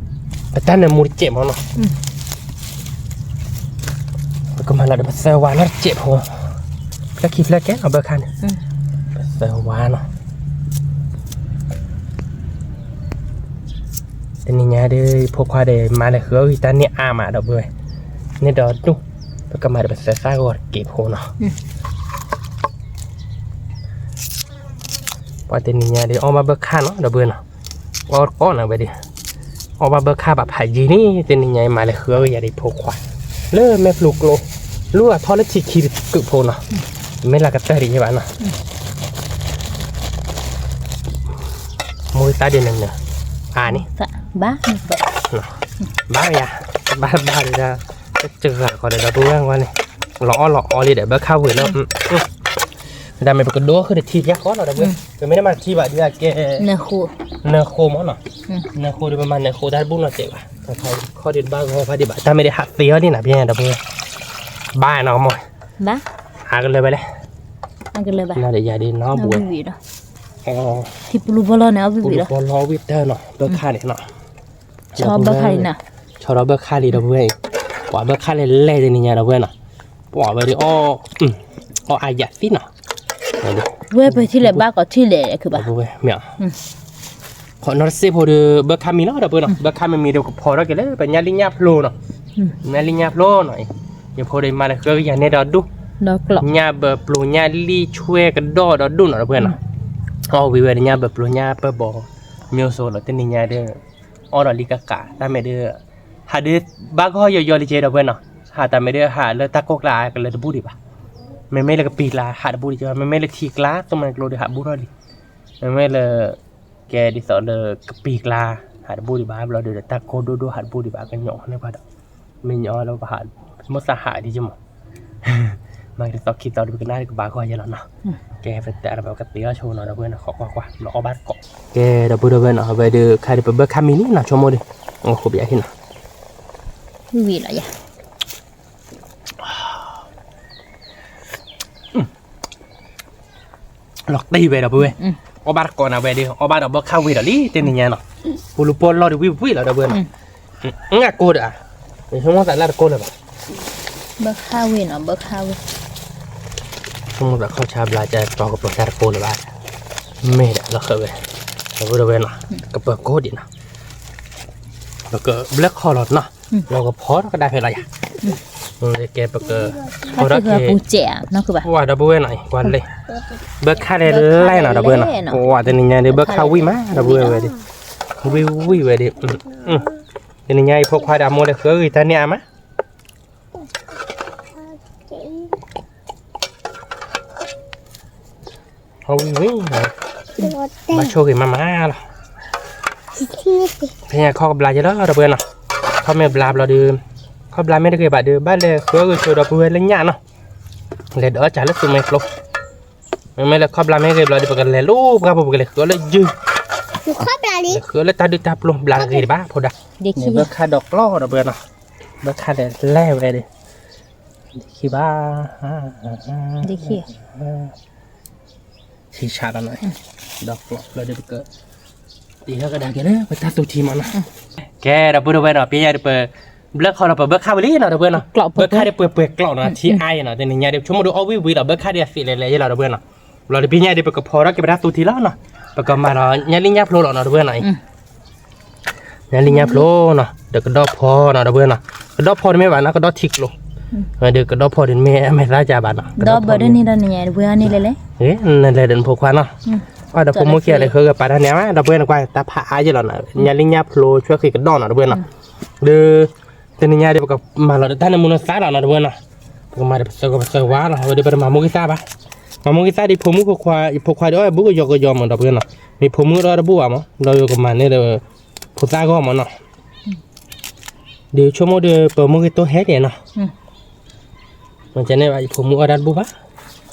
ပတၢ်နၢမူတစဲးမ့ၢ်နီၤ, ပကမၤလီၤဒီးပသၢဝါနီတစဲးဖိ, ဖျၢၣ်ခံဖျၢၣ်ကဲလီၤဘၢခါန့ၣ်, ပသၢဝါနီၤ. တနံၤညါဒီး ဖိခွါဒီး မၤလဲၤဃုအီၣ်ဂံၢ်တၢ်န့ၢ်အါမးဒီပုၢ်ဝဲၢ်, န့ၢ်ဒီးဒူၣ်, ပကမၤဒီးပသၢသၣ်ဂီၤတက့ၢ်ဖိနီၤ. ပှၤတနံၤညါဒီး အီၣ်ဘၣ်ဘၢခါနီၤဒီပုၢ်ဝဲၢ်နီၤ, အီၣ်တကီၢ်နီၤဝဲဒီး အီၣ်ဘၣ်ဘၢခါဘၣ်ဖးယံာ်န့ၣ် တနံၤညါအံၤ မၤလဲၤဃုအီၣ်ဂံၢ်ယၤဒီးဖိခွါ, လၢမဲာ်ဖျိကျိ, လူအထီၣ်လၢထံခံတကုာ်ဖိနီၤ, မ့ၢ်လၢကတၢၢ်ဒ်ယဲဘၣ်နီၤ. မိၢ်သၣ်ဒ်န့ၣ်နၢၤ, အါန့ၣ်, ဘၣ်ယၤ, ဘၣ်ဘၣ်ဒီး, တဂၤဃီဒီးဒီပုၢ်ဝဲၢ်ဝဲန့ၣ်, လီၤအီၣ်လီၤအီလံဒီး ဘၢခါဝံၤလီၤ. တၢ်မ့ၢ်ပကဒိဃုာ်တထံၣ်ယါဃီနီၤဒီပုၢ်ဝဲၢ်, ပမ့ၢ်တမၤတထံၣ်ဘၣ်ဒ်အကဲ နၢဃိမ့ၢ်နီၤ, နၢဃိဒီးပမၤနၢဃိတၢ်တဘူၣ်နီၤတဲဘၣ်, ခီဒံးတဘၣ်ဂီၢ်ဖးဒံးဘၣ်, တၢ်မ့ၢ်ဒ်ဟးသ့အီၤဒ်နၤဖဲဒီပုၢ်ဝဲၢ်, ဘၣ်နီၤမိၢ်, အကလၢာ်ဝဲလဲၣ်, အကလၢာ်ဘၣ်, နၤဒီးယၤဒ်နီၤဘှဲ, ထံပူၤလီၢ်ပူၤလီၢ်န့ၣ်အီၣ်ဝံၤဝံၤဒီး, ထံပူၤလီၢ်ပူၤလီၢ်ဝံၤတၢ်နီၤ, ဘၢခါန့ၣ်နီၤ, ဆီဘၢခါလံ, ဆီဒီးဘၢခါလံဒီပုၢ်ဝဲၢ်အံၤ, ပှၤဘၢခါလဲၣ်လဲၣ်တနံၤညါဒီပုၢ်ဝဲၢ်နီၤ, ပှၤဝဲဒ်အီၣ်, အီၣ်အါယၤသံနီၤ, ဝဲပထံၣ်လဲၣ်ဘၣ်ကီးထံၣ်လဲၣ်ခုဘၣ်, ခီနီတစ့ၢ်ဖိဒီး ဘၢခါမံၤလီၤဒီပုၢ်ဝဲၢ်နီၤ, ဘၢခါမံၤမံၤဒီးကဖီထီၣ်က့ၤလၢပညၣ်လံၣ်ညၣ်ဖျိနီၤ, ညၣ်လံၣ်ညၣ်ဖျိနီၤ, ယဖိဒီးမၤလၢဃုအီၣ်ဂံၢ်ယၤန့ၢ်ဒီးဒူၣ်, ညၣ်ဘၢပျိညၣ်လံၣ်ဆွဲကဒီၣ်ဒီးဒူၣ်နီၤဒီပုၢ်ဝဲၢ်နီၤ, အီၣ်ဝံၤဝဲဒီးညၣ်ဘၢပျိညၣ်ပၢၢ်ဘီ, မ့ၢ်အိၣ်ဆိးလီၤတနံၤညါဒီး, အီၣ်ဒီးလံကကးတၢ်မ့ၢ်ဒီး, ဟးဒုးဘၣ်ဂီၢ်ယီၤယီၤလံကဲဒီပုၢ်ဝဲၢ်နီၤ, ဟးတၢ်မ့ၢ်ဒီးဟးလၢတၢ်ကိၢ်ကျါကလၢတဘူၣ်ဒံးဘၣ်, မ့မ့ၢ်လၢကပံၤကျါ ဟးတဘူၣ်ဒံးကဲ, မ့မ့ၢ်လၢထံကျါ သိၣ်မဲာ်ကျိဒီးဟးဘူၣ်ထီၣ်လံ, မ့မ့ၢ်လၢ, ကဲဒ်သိးလၢကပံၤကျါ, ဟးတဘူၣ်ဒံးဘၣ်ဘျီဒီးတၢ်ကိၢ်ဒိၣ်ဒိၣ်ဟးတဘူၣ်ဒံးဘၣ် ကညီန့ၢ်ပှၤဒီး, မ့ၢ်ညီလၢပဟး, မိၢ်သးဟးဒ်ယမီၤ မၤက့ၤသီခံသီဒီးပကနၣ်ဒီးကဘၣ်ဂီၢ်ယဲလီၤနီၤ, ကဲပတဲဒီးပကသ့အီၣ်ဆိနီၤဒီပုၢ်ဝဲၢ်နီၤ, ဃီကွၢ်ကွၢ် လီၤအီၣ်ဘၣ်တကိး, ကဲဒီပုၢ်ဝဲၢ်နီၤ အဝဲဒီးခါဒီးပဘၢခါမံၤလံနီၤ ဆိကမိၣ်ဒီး, အဃိပယၤဟ့ၣ်နီၤ, ဝံၤလီၤယၤ လီၤတံၢ်ဝဲဒီပုၢ်ဝဲၢ်, အီၣ်ဘၣ်တကိးနၤဝဲဒီး အီၣ်ဘၣ်ဒီးဘၢခါဝံၤဒီးလံ တနံၤညါနီၤ, ပူလူပီၢ်လီၢ်ဒီးဝံၣ်ဝံၣ်လီၤဒီပုၢ်ဝဲၢ်နီၤ, အကိၢ်ဒီး, ဆိကမိၣ်သးလၢတကိၢ်လၢၤဘၣ်, ဘၢခါဝံၤနီၤ ဘၢခါဝံၤ, ဆိကမိၣ်သးခီၣ်ဆါဘျါကတီၤကပၢၤတၢ်တကိၢ်လၢၤဘၣ်, မ့ၢ်ဒီးလီၤဃၢဝဲ, ဒီပုၢ်ဝဲၢ်နီၤ, ကပၢၤကိၢ်ဒံးနီၤ ပကဘျၢခီလီၤနီၤ, လီၤကဖီထီၣ်ကဒါဖဲလီၤယၤ, ကဲပက, ဖီထီၣ်က့ၤ, ပှၤဒီပုၢ်ဝဲၢ်နီၤ ကွၢ်လဲၣ်, ဘၢခါလဲၣ်လဲၣ်နီၤ ဒီပုၢ်ဝဲၢ်နီၤ, ပှၤတနံၤညါဒီး ဘၢခါဝံၤမး ဒီပုၢ်ဝဲၢ်ဝဲဒီး, ဝံၤဝံၤဝဲဒီး, တနံၤညါအံၤ ဖိခွါဒီးအမိၢ်လဲၤဃုအီၣ်ဂံၢ်တၢ်န့ၢ်အါမး ဝံၤဝံၤ, ဘၣ်ဆိၣ်ဂ့ၤမးမးလီၤ, ဖဲညါခီၣ်ကဘျါယဲလီၤ ဒီပုၢ်ဝဲၢ်နီၤ, ခီၣ်မ့ၢ်ဘျါဘျီဒီး, ခီၣ်ဘျါမ့ၢ်တဂ့ၤဘၣ်ဒီး ဘၣ်လဲၤဃုအီၣ်ဂံၢ်ဆိဒီပုၢ်ဝဲၢ်လၢညၣ်နီၤ, လဲၤဒီးအီၣ်စၢ်လၢသူမဲာ်ကျိ, မ့မ့ၢ်လၢခီၣ်ဘျါမ့ၢ်ဂ့ၤဘျီဒီး ပကလဲၤလိပှၢ်ဖိ ပကလဲၤဃုအီၣ်လၢယုၢ်, ဃုအီၣ်လၢတၢ်ဒုၣ်တၢ်ပျိၢ်ဘျါဂ့ၤတဘၣ်ဖိဒါ, ဘၢခါဒီးကျီၢ်ဒီပုၢ်ဝဲၢ်နီၤ, ဘၢခါဒီးလဲၤဝဲဒီး, ခံဘၣ်, ခံဆးလီၤနီၤ, ဒီးကျီၢ်ဘျီဒီးပက, တံၤဟဲကဒါက့ၤလၢပတၢ်သူထံမးနီၤ, ကဲဒီပုၢ်ဝဲၢ်နီၤ ပယါဒီးပ, ဘျၢခီလီၤပဘၢခါဝံၤလံနီၤ ဒီပုၢ်ဝဲၢ်နီၤ, ဘၢခါဒီးပှဲၤပှဲၤကျီၢ်နီၤ ထံအါအံၤနီၤ တနံၤညါဒီး ဆိကမိၣ်ဒီးအီၣ်ဝံၤဝံၤလီၤ ဘၢခါဒီးအသံးလဲၤလဲၤယဲလီၤ ဒီပုၢ်ဝဲၢ်နီၤ, ဘျီဒီးပယါဒီးပကဖီထီၣ်က့ၤပတၢ်သူထံလီၤနီၤ, ပကမၤဒီးညၣ်လံၣ်ညၣ်ဖျိလီၤနီၤ ဒီပုၢ်ဝဲၢ်နီၤ, ညၣ်လံၣ်ညၣ်ဖျိနီၤ ဒီးကဒီၣ်ဖီနီၤ ဒီပုၢ်ဝဲၢ်နီၤ, ကဒီၣ်ဖီတမ့ၢ်ဘၣ်နီၤ ကဒီၣ်ထံကျိ, ဒီးကဒီၣ်ဖီဒီးမ့ၢ်အမဲာ်သၣ်ကၢ်ဘၣ်နီၤ, ဒီးဘၢဒ်န့ၣ်ဒီးနညါ ဒီပုၢ်ဝဲၢ်န့ၣ်လဲၤလဲၤ, နလဲၤဒီးနဖိခွါနီၤ, အဒီးဖိမုၣ်ခံဂၤလဲၤဃုကပၤတၢ်န့ၣ်မး ဒီပုၢ်ဝဲၢ်န့ၣ်ကွၢ် တၢ်ဖးအါယဲလီၤနီၤ ညၣ်လံၣ်ညၣ်ဖျိဆွဲဃံးကဒီၣ်နီၤ ဒီပုၢ်ဝဲၢ်နီၤ, ဒီး, တနံၤညါဒီးပကမၤလီၤဒီးတၢ်နၢမူနသါလီၤနီၤ ဒီပုၢ်ဝဲၢ်နီၤ, ပကမၤဒီးပသၢဂီၤပသၢဝါလီၤ အဝဲဒီးပတမၤမူဂံၢ်သၣ်ဘၣ်, မၤမူဂံၢ်သၣ်ဒီးဖိမုၣ်ဖိခွါ ယဖိခွါဒီးအီၣ်ဘူၣ်ကယီကယီမး ဒီပုၢ်ဝဲၢ်နီၤ, မ့ၢ်ဖိမုၣ်ဒီးတဘူၣ်ဘၣ်မး ဒီးယကမၤန့ၢ်ဒီး, ဖိသၣ်ဂီၢ်မးနီၤ ဒီးဆိကမိၣ်ဒီးပမူဂံၢ်တိၢ်ဟဲဒဲးနီၤ, မ့ၢ်ကဲန့ၣ်ဘၣ် ယဖိမုၣ်အီၣ်တၢ်တဘူၣ်ဘၣ်,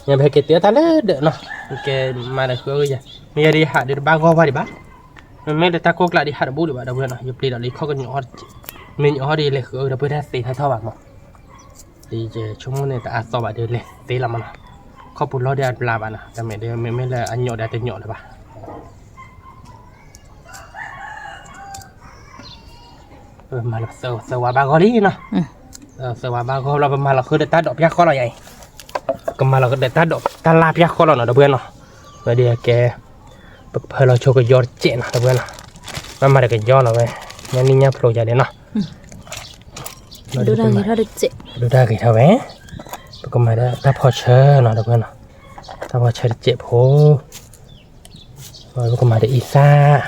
ညါပဟဲက့ၤတဲအီၣ်တၢ်လၢဒၢးနီၤ, ကဲမၤဒီးဃုအီၣ်ဂံၢ်ယၤ, မ့ၢ်ယၤဒီးယဟးဒီးတဘၣ်ဂီၢ်ဘၣ်ဒံးဘၣ်, မ့မ့ၢ်လၢတၢ်ကိၢ်ကျါဒီးဟးတဘူၣ်ဒံးဘၣ် ဒီပုၢ်ဝဲၢ်နီၤ, ယပျံၤဒီးလံခီၣ်ကညီအီၣ်, မ့ၢ်ညီအီၣ်ဒီးယလဲၤဃုအီၣ်ဂံၢ်ဒီးပှဲၤတၢ်သ့ထီၣ်ထီၣ်ဘၣ်မး, ဒီးယဆိကမိၣ်န့ၣ်တအါသီဘၣ်ဒီးလဲၤသ့လီၤမးနီၤ, ခီၣ်ပူၤလီၤဒီးအဘျါဘၣ်နီၤ, တမ့ၢ်ဒီးမ့မ့ၢ်လၢအညိးဒီးတညိးလၢၤဘၣ်. ပမၤလီၤသၢဝါဘၣ်ဂီၢ်လံနီၤ, သၢဝါဘၣ်ဂီၢ်လီၤ ပမၤလီၤဃုာ်ဒီးတၢ်ဒိးပျၢ်ဃီလီၤယၤအံၤ, ကမၤလီၤဃုာ်ဒီးတၢ်ဒိးတၢ်လၢ်ပျၢ်ဃီလီၤနီၤ ဒီပုၢ်ဝဲၢ်နီၤ, ဝဲဒ်ကဲ ပကဖၢလီၤဆိကယီတစဲးနီၤ ဒီပုၢ်ဝဲၢ်နီၤ, ဘၣ်မၤဒီးကယီလီၤဝဲ, ညၣ်နံၣ်ညၣ်ဖျိယၤဒ်နီၤ, ဒိၣ်တၢ်ဂ့ၤထီၣ်တစဲး, ဒိၣ်တၢ်ဂ့ၤထီၣ်ဝဲ, ပကမၤဒီးတၢ်ဖီဆၢနီၤ ဒီပုၢ်ဝဲၢ်နီၤ, တၢ်ဖီဆၢတစဲးဖိ ပကမၤဒီးအံသၣ်,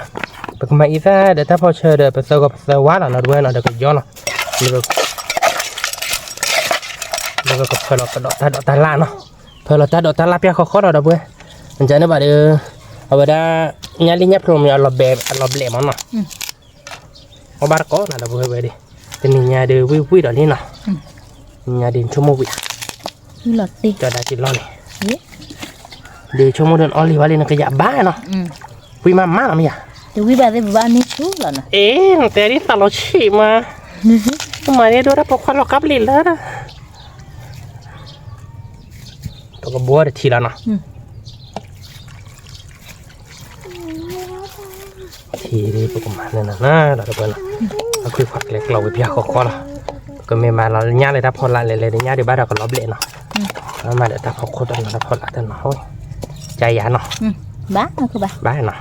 ပကမၤအံသၣ်ဒီးတၢ်ဖီဆၢဒီး ပသၢဂီၤပသၢဝါလီၤနီၤ ဒီပုၢ်ဝဲၢ်နီၤ ဒီးကယီလီၤ, ဒီးပကဖၢလီၤကဒီးတၢ်ဒိးတၢ်လၢ်နီၤ, ဖၢလီၤတၢ်ဒိးတၢ်လၢ်ပျၢ်ဃီဃီလီၤ ဒီပုၢ်ဝဲၢ်, မ့ၢ်န့ၣ်ဘၣ်ဒီး အဝဲဒၣ် ညၣ်လံၣ်ညၣ်ဖျိမ့ၢ်အလီၤဘဲးမးနီၤ အီၣ်ဘၣ်တကိးနီၤ ဒီပုၢ်ဝဲၢ်ဝဲဒၣ်, တနံၤညါဒီးဝံၣ်ဝံၣ်ဒီးလံနီၤ, နံၤညါဒီးဆိကမိၣ်ဝံၣ်ဧါ, ကၠီဒၣ်က့ၤလီၢ်န့ၣ်, ဒီးဆိကမိၣ်ဒီးအီၣ်လံဝဲလံ နကယၤဘၣ်နီၤ, ဝံၣ်မးမးလီၤမ့ၢ်ဧါ, တဝံၣ်ဘၣ်သ့ၣ်ပဘၣ်န့ၢ်ဆူၣ်လီၤနီၤ, အ့ နတဲဒ်သးလီၤဆံးမး, မၤန့ၢ်ဒိၣ်တၢ်ပိာ်ခွါလီၤကါပလံးလၢ ပကဘှီတထံၣ်လီၤနီၤ ထံၣ်ပကမၤန့ၣ်နီၤ ဒီပုၢ်ဝဲၢ်နီၤ, အခုခွါကျဲကျီဝံၤပျၢ်ဃီဃီလီၤ, ပကမ့ၢ်မၤလီၤညၣ်လၢတၢ်ဖီလာ်လဲၤလဲၤဒီးညၣ်ဒံးဘၣ်ဒီးကလီၤဘျဲးနီၤ, မၤဒီးတၢ်ဖီခိၣ်တနီၤတၢ်ဖီလာ်တနီၤ, ကယၤနီၤ, ဘၣ်နီ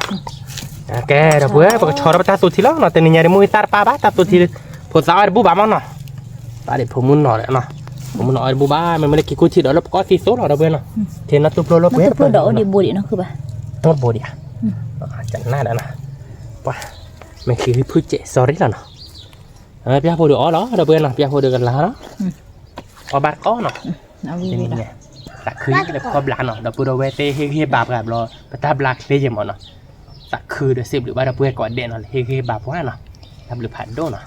ၤ, ကဲ ဒီပုၢ်ဝဲၢ် ပကဆီထီၣ်ပတၢ်သူထံလီၤနီၤ, တနံၤညါဒီး မူဂံၢ်သၣ်တပၢ်ဘၣ် တၢ်သူထံ, ဖိသၣ်အီၣ်တဘူၣ်ဘၣ်မးနီၤ, သၣ်ဒံးဖိမုၣ်နီၤဒီးနီၤ, ဖိမုၣ်နီၤအီၣ်တဘူၣ်ဘၣ် မ့မ့ၢ်လၢကံၢ်ကူထံဒီးလၢပကီၢ်သံသိလီၤ ဒီပုၢ်ဝဲၢ်နီၤ, ထံနီၢ်တူၢ်ဖျိလၢပှဲၤ ဒီးအိၣ်ဒံးဘိဒံးနီၤ ခုဘၣ်, အိၣ်ဘိဒံးဧါ, ကနၣ်ဒီးနီၤ, ပှၤ မ့ၢ်ခံဂံၢ်ဖုၣ်စဲး sorry လီၤနီၤ, ပျၢ်ဖိဒီးအီၣ်လီၤ ဒီပုၢ်ဝဲၢ်နီၤ, ပျၢ်ဖိဒီးကလၤလီၤ, အီၣ်ဘၣ်တကိးနီၤ, သးခုလၢခီၣ်ဘျါနီၤ, ဒီပုၢ်ဒီဝဲၢ်သ့ၣ်ဟ့ၣ်ဂံၢ်ဟ့ၣ်ဘါပှၤဘျီ ပတၢ်ဘျါချ့ယဲၢ်မးနီၤ, သးခုဒီးစံးဘျုးဘၣ်ဒီပုၢ်ဝဲၢ်ကိးဂၤဒဲးနီၤ ဟ့ၣ်ဂံၢ်ဟ့ၣ်ဘါပှၤနီၤ, တၢ်ဘျုးဖးဒိၣ်နီၤ,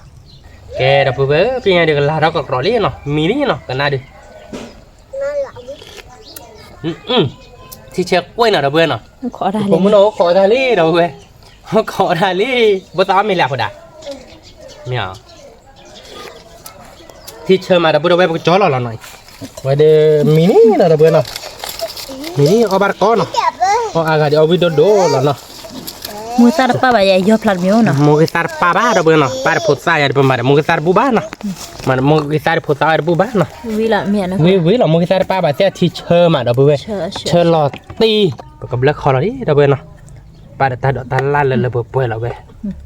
ကဲ ဒီပုၢ်ဝဲၢ် ပျၢ်ညါဒီးကလၤထီၣ်ကကြီာ်လံနီၤ မံလံနီၤ ကနၣ်ဒုး ထံဆၢကွဲးနီၤ ဒီပုၢ်ဝဲၢ်နီၤ, ဖိမုၣ်နီၤ အိၣ်ခိးတၢ်လံ ဒီပုၢ်ဝဲၢ်, အိၣ်ခိးတၢ်လံ, ဖိသၣ်အီၣ်မ့ၤလဲၣ်အဖိဒၣ်, မ့ၢ်ဧါ, ထံဆၢမး ဒီပုၢ်ဒီဝဲၢ် ပကကၠီလီၤလီၤနီၤ, ဝဲဒၣ်မံၤန့ၣ်နီၤ ဒီပုၢ်ဝဲၢ်နီၤ, မံၤန့ၣ်အီၣ်ဘၣ်တကိးနီၤ, အီၣ်အါဂၤဒီးအီၣ်ဝံၣ်ဒိၣ်ဒိၣ်လီၤနီၤ, မူဂံၢ်သၣ်တပၢ်ဘၣ်ယဲ ယီဖျါတမံၤနီၤ, မူဂံၢ်သၣ်တပၢ်ဘၣ် ဒီပုၢ်ဝဲၢ်နီၤ, ပၢ်ဒီးဖိသၣ်ယၤဒီး ပမၤဒီးမူဂံၢ်သၣ်တဘူၣ်ဘၣ်နီၤ, မၤဒီးမူဂံၢ်သၣ်ဒီးဖိသၣ်အီၣ်တဘူၣ်ဘၣ်နီၤ, ဝံၤလီၤ မူဂံၢ်သၣ်တပၢ်ဘၣ်သ့ၣ် ထံဆၢမး ဒီပုၢ်ဝဲၢ်, ဆၢလီၤတံၢ်, ပကဘျၢခီလီၤလံ ဒီပုၢ်ဝဲၢ်နီၤ, ပၢ်ဒီးတၢ်ဒိးတၢ်လၢ်လၢလၢပှဲၤပှဲၤလီၤဝဲ,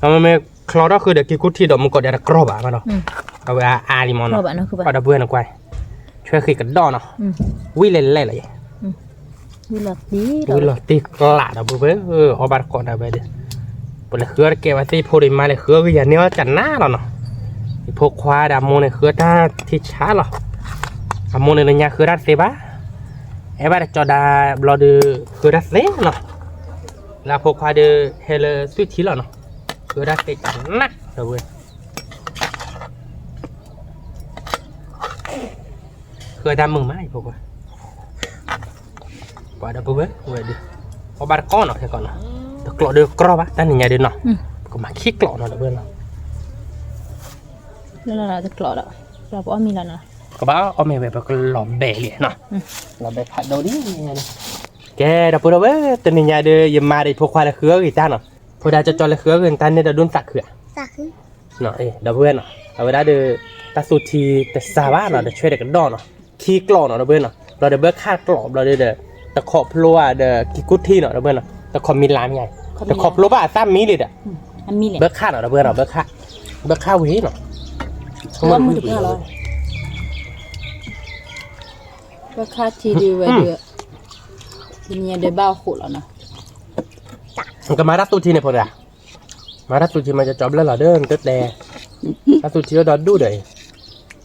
အမ့မ့ၢ်ချီထီၣ်ဃုာ်ဒီးက့ၤကူထံဒီးမူကိးဒၣ်တကြီာ်ဘၣ်မးနီၤ, အဝဲအါအါလံမးနီၤ, ပှၤဒီပုၢ်ဝဲၢ်နကွၢ်, ဆွဲဃံးကဒီးနီၤ, ဝံၣ်လဲၤလဲၤလီၤယဲ, ဝံၣ်လီၤတံၢ်ကျး ဒီပုၢ်ဝဲၢ်, အီၣ်ဘၣ်တကိးဒၣ်ဝဲဒီး, ပလဲၤဃုအီၣ်တကဲဘၣ်သ့ၣ်ဖိဒီး မါလဲၤဃုအီၣ်ဂ့ၤယၤန့ၢ်အီၣ်ကနၣ်လီၤနီၤ, ယဖိခွါဒီးအမိၢ်န့ၣ်ဃုတၢ်ထံဆါလီၤ, အမိၢ်န့ၣ်လၢညါဃုတၢ်တသ့ဘၣ်, အဲၣ်ဘၣ်တကၠီဒါဘျီဒီး ဃုတၢ်သ့နီၤ, လၢအဖိခွါဒီး ဟဲလၢသွံၣ်ထံလီၤနီၤ, ဃုတၢ်သ့ကနၣ် ဒီပုၢ်ဝဲၢ် ဃုတၢ်မုာ်မး ယဖိခွါ, ပှၤဒီပုၢ်ဝဲၢ်ဝဲဒၣ်, အီၣ်ဘၣ်တကိးနီၤ ခဲကီးနီၤ, တကျိးဒီးကြီာ်ဘၣ် တၢ်နံၤညါဒုးနီၤ, ပကမၤခံကျိးနီၤ ဒီပုၢ်ဝဲၢ်နီၤ, တကျိးဒီး, ပအီၣ်မ့ၤလီၤနီၤ, ကဘၣ်အီၣ်မ့ၤဝဲ ပကလီၤဘဲးလံနီၤ, လီၤဘဲးဖးဒိၣ်လံ, ကဲ ဒီပုၢ်ဝဲၢ် တနံၤညါဒုး ယမါဒီးယဖိခွါလၢဃုအီၣ်ဂ့ၤတၢ်နီၤ, ဖိဒါကၠီကၠီလၢဃုအီၣ်ဂ့ၤတၢ်န့ၣ်ဒီးဒိၣ်သးခုဧါ ဒီပုၢ်ဝဲၢ်နီၤ, အဝဲဒၣ်ဒီး တၢ်သူထံတစှၤဘၣ်နီၤ ဒီးဆွဲဒီးကဒီးနီၤ, ခံကျိးနီၤ ဒီပုၢ်ဝဲၢ်နီၤ, ဘျီဒီးဘၢခၣ်ကျိးဘျီဒီး တခိးဖျိဧါဒီးကံၤကူထံနီၤ ဒီပုၢ်ဝဲၢ်နီၤ, တခိးမံၤလါမ့ၢ်ဧါ, တခိးဖျိဘၣ်အသၣ်မံၤလံဒီး, ဘၢခၣ်နီၤ ဒီပုၢ်ဝဲၢ်နီၤ ဘၢခၣ်, ဘၢခၣ်ဝံၤနီၤ, ဘၢခၣ်ထံဒုးဝဲဒၣ်, တနံၤညါဒုးဘၣ်အဃိလီၤနီၤ, ကမၤတၢ်သူထံန့ၣ်ဖိတဂၤ မၤတၢ်သူထံမၤကၠီဘျၢလီၤဒီး နတတဲ, တၢ်သူထံ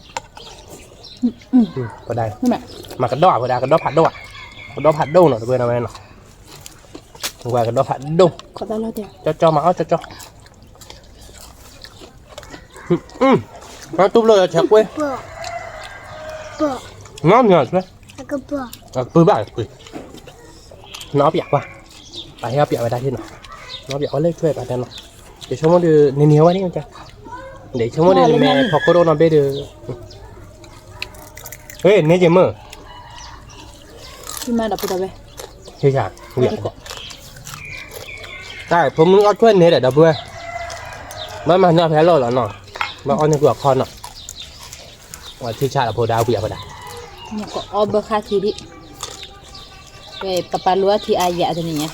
အိၣ်ဒီဒူၣ်ဒီးအံၤ, မၤကဒီးဧါ ဖိဒါ ကဒီးဖးဒိၣ်ဧါ, ကဒီးဖးဒိၣ်နီၤ တပှဲၤနီၤဝဲနီၤ, ကဒီးဖးဒိၣ်, ကၠီကၠီမၤအီၣ်ကၠီကၠီ, တူၢ်ဘျိၣ်လၢဆဲးကွ့, နီၢ်မံၤ, အကပုၢ်ဘၣ်ကပုၢ်, နီၢ်ပျးကွၢ်, ပှၤဟဲအီၣ်ပျးဝဲဒၣ်ထံနီၤ, နီၢ်ပျးဝဲလၢထွဲပှၤတဲနီၤ, ယဆိကမိၣ်ဒီး နန့ၢ်ဝဲန့ၣ်, ယဆိကမိၣ်ဒီး နမ့ၢ်ဖီခိၣ်ဒိၣ်နီၢ်ဘ့ၣ်ဒီး, ဟ့ၣ် န့ၢ်က့ၤမုၢ် မ့ၢ်ဒီပုၢ်ဒီဝဲၢ်, တၢ်ဖိမုၣ်အီၣ်ထွဲန့ၣ်ဒီး ဒီပုၢ်ဝဲၢ်, ဘၣ်မၤနီၢ်ဖဲလီၢ်လီၤနီၤ, ဘၣ်အီၣ်န့ၢ်ကွံာ်အခီနီၤ, ဝဲထံဆၣ်လီၤဖိဒါဝံၤအဖိဒါ, အီၣ်ဘၢခါထံဒံး, ပပာ်လိအထံအါယၤတနံၤညါ,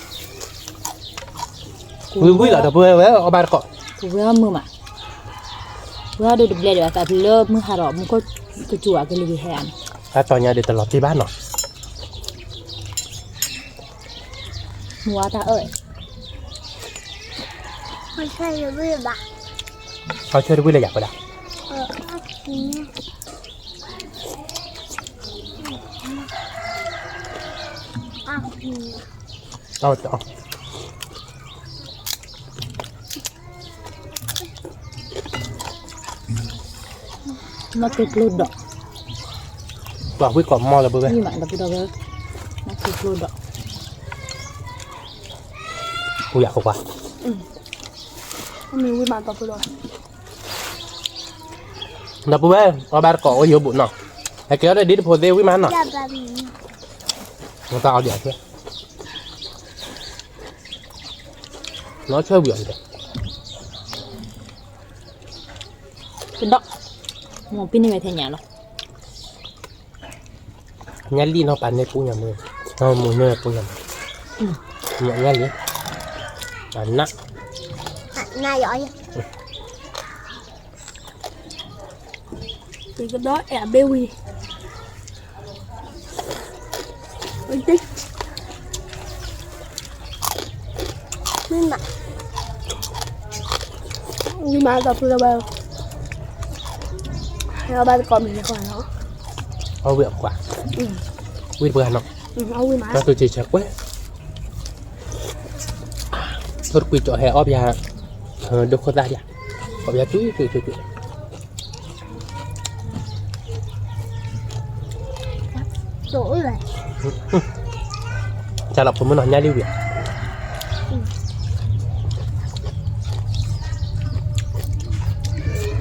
ဝံၤဝံၤလီၤဒီပုၢ်ဝဲၢ် အီၣ်ဘၣ်တကိး, ပဝဲအီၣ်မုာ်မး, ဝဲအီၣ်ဒိၣ်တဘျဲၣ်ဒီး အသးဖျၢၣ်လၢမုၢ်ဟါဒီး မူခိၣ်ကစူၤအကလုၢ်ကဟဲဧါန့ၣ်, တၢ်တီၤညါဒီးတလီၤတံၢ်ဘၣ်နီၤ, မုၢ်ဝါတၢ်အၢၣ်, အီၣ်ထွဲတဝံၣ်လၢယၤဖိဒါ, နီၢ်တိၢ်ကျိဒီး, ပှၤဝံၣ်ကိးမီၢ်လၢပုၢ်ဝဲၢ်, နီၢ်တိၢ်ကျိဒီး, ဝံၣ်ယၤဖိခွါ, မ့ၢ်ဝံၣ်မးဒီပုၢ်ဒီဝဲၢ် ဒီပုၢ်ဝဲၢ် အီၣ်ဘၣ်တကိးအိၣ်ယိာ်ဘူးနီၤ, ဟဲက့ၤအီၣ်ဒီးဒ်တဖိသ့ၣ်ဝံၣ်မးနီၤ, တၢ်အီၣ်ဒံးအထွဲ, နီၢ်ထွဲဝံၤအီၤဒီး, ကဒီး, မိၢ်ပ့ၤန့ၢ်ဝဲထဲညါလီၤ, ညါလံနီၤပာ်န့ၢ်ပူညါမ့ၢ်, မိၢ်န့ၢ်ပူညါမ့ၢ်, ညါလံ, နး ကဒီးအဲၣ်အဘ့ၣ်ဝံၤ, မ့ၢ်မး, ဝံၣ်မးဒီပုၢ်ဒီဝဲၢ်, ဟဲအီၣ်ဘၣ်တကိးမ့ၢ်န့ၣ်ဃီနီၤ, အီၣ်ဝံၣ်အခွါ, ဝံၣ်တပှၢ်နီၤ, တၢ်တိၢ်ဆဲးဆဲးကွဲး, ထိၣ်တကွံာ်ကၠီၤဟဲအီၣ်ပယါ, ဒိခိၣ်သၣ်ယါ, အီၣ်ပယါကွံာ်ကွံာ်ကွံာ်ကွံာ် တၢ်လီၤဖိမုၣ်နီၤ ညၣ်လံဝံၤဧါ,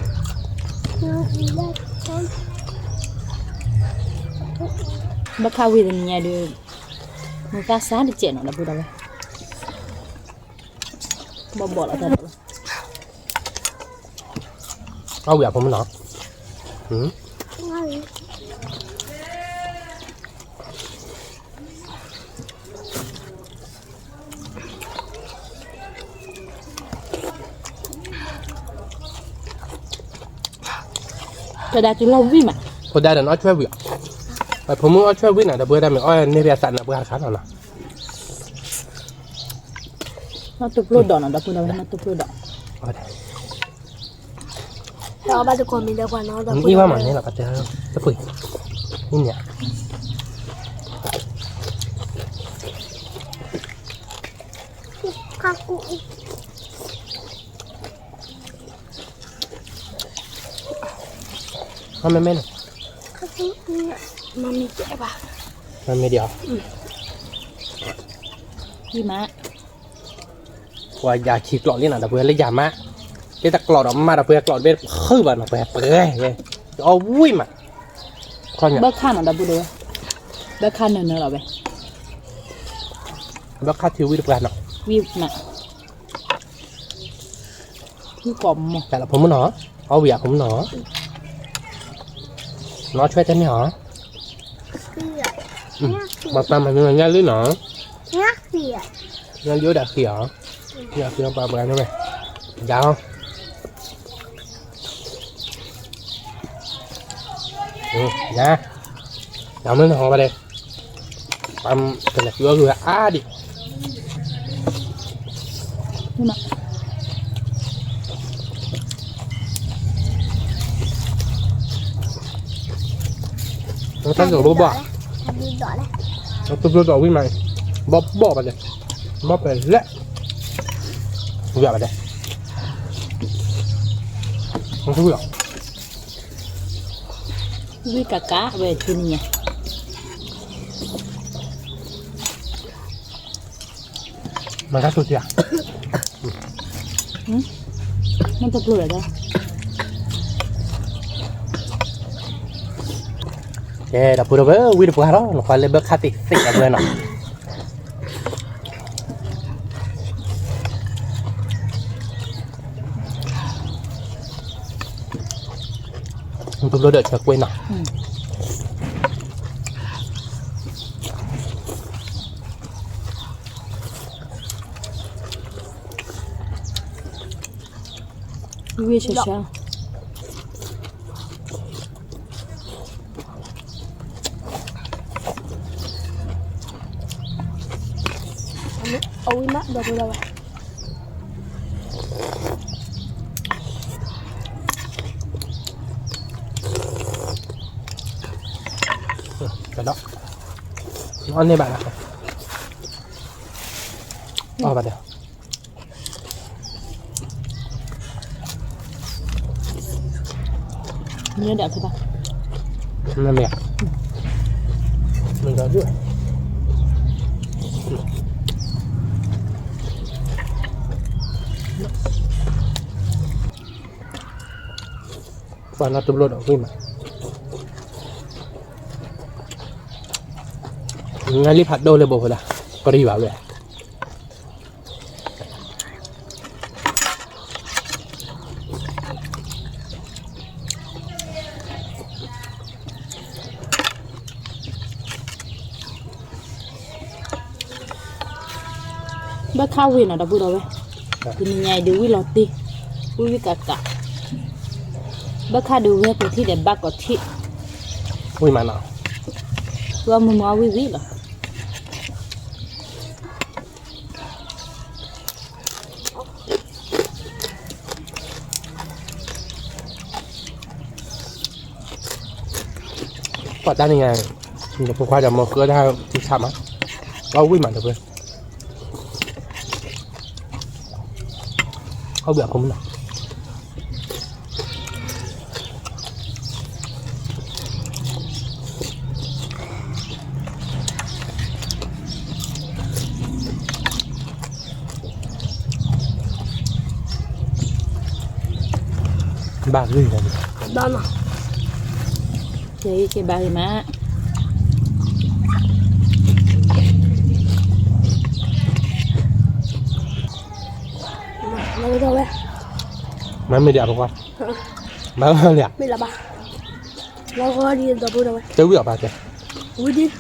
ဘၣ်ခါဝံၤတနံၤညါဒီး, မ့ၢ်သးစၢ်တစဲးနီၤ ဒီပုၢ်ဒီဝဲၢ်, ဘီၣ်ဘီၣ်လီၤတၢ်ဒီး အီၣ်ဝံၤအဖိမုၣ်နီၤ, ဖိဒါဒီးနအီၣ်ဆွဲဝံၤ, ဖိမုၣ်အီၣ်ဆွဲဝံၤနီၤ ဒီပုၢ်ဝဲၢ်တၢ်မ့ၢ်အီၣ်န့ၢ်ဖဲအသးနၢ်ပှၢ်တခါနီၤနီၤ, နီၢ်တိၢ်ပျိၢ်ဒီးနီၤ ဒီပုၢ်ဒီဝဲၢ် နီၢ်တိၢ်ပျိၢ်ဒီး အံၤဘၣ်မၤန့ၣ်လီၤ ပတဲတပှ့ၤ, အံၤန့ၣ်, မ့မ့ၢ်န့ၣ်, မ့မ့ၢ်ဒ်အီၤ, ပှၤယၤခံကျိးလံနီၤ ဒီပုၢ်ဝဲၢ်လၢယၤမး, ကဲတကျိးဒီးမးဒီပုၢ်ဝဲၢ်ကျိးတဘ့ၣ်တဖုဘၣ်နီၤ ပှၤပှဲၤ, အီၣ်ဝံၤမး, ဘၣ်ခါနီၤ ဒီပုၢ်ဒီဝဲၢ်, ဘၣ်ခါနၢၤနၢၤလီၤဝဲ, ဘၣ်ခါထံဝံၤတပှၢ်နီၤ, ဝံၤမး ဝံၣ်ကိးမီၢ်, တၢ်လီၤဖိမုၣ်နီၤ, အီၣ်ဝံၤအဖိမုၣ်နီၤ, နအီၣ်ဆွဲတန့ၢ်ဧါ, မၤပာ်မၤနုၤညၣ်လံနီၤ, ညၣ်လံအိၣ်ဒီးဃံဧါ, ညၣ်ဃံပှၤပှၤန့ၣ်ဝဲ, ယၤ, ယၤ, ယၤမ့ၢ်နဟီဘၣ်ဒဲး ပကနၣ်ကွံာ်အီၣ်ဂုၤအါဒံး, တၢ်ကဘိဘၣ်, တဘျီဒီးဝံၣ်မး, ဘီၣ်ဘီၣ်ဘၣ်ဒဲး, ဘီၣ်ပဲၤလဲၣ်, ဝံၣ်ဘၣ်ဒဲး, ဝံၣ်ကကးဝဲတနံၤညါ မၤတၢ်ဆိၣ်ဆံးဧါ, မ့ၢ်တပျိၢ်လၢၤဒီး, က ကဲ ဒီပုၢ်ဒီဝဲၢ် ဝံတပှၢ်လီၤ နကွၢ်လၢဘၢခါသ့ၣ်သ့ၣ်ဒီပုၢ်ဝဲၢ်နီၤ တဘျီဒီးဆဲးကွဲးနီၤ ဝံဆဲးဆဲး အဝံမး ဒီပုၢ်ဒီဝဲၢ် ကဒီး အီၣ်န့ၢ်ဘၣ်လီၤ အီၣ်ဘၣ်ဒီး မ့ၢ်ဒၣ်ဖဲဘၣ် မ့ၢ်ဧါ မ့ၢ်ဒၣ်ဒၣ် ပှၤနီတဘျီဒီးဝံၣ်မး နလံဖးဒိၣ်လၢဘိဖိဒၣ် ကရံၣ်ဘၣ်ဝဲ ဘၣ်ခါဝံၤနီၤ ဒီပုၢ်ဒီဝဲၢ်, တနံၤညါအံၤဒုးဝံၣ်လီၤတံၢ်, ဝံၣ်ဝံၣ်ကးကး, ဘၣ်ခါဒုးဝဲပထံၣ်ဒီးဘၣ်ကီးထံၣ်, ဝံၣ်မးနီၤ, ဝဲမုာ်မုာ်အဝံၣ်ဝံၣ်လီၤ. ပှၤတၢ်န့ၣ်ညါ, ယဖိခွါဒီးမိၢ်ဃၢတၢ်ထံဆးမး, အဝံၣ်မးတပှဲၤ, အဝံၣ်အဖိမုၣ်နီၤ, ဘၣ်ဂ့ၤ, ဘၣ်မး, ကဲဘၣ်ဂ့ၤမး, မ့မ့ၢ်ဒံးအဖိခွါ, ဘၣ်လၢ, မ့ၢ်လၢဘၣ်, လီၤဂီၤဒ်သိးဖိဒီးဝဲ, တဝံၣ်အီၤဘၣ်ကဲ, ဝံၣ်ဒံး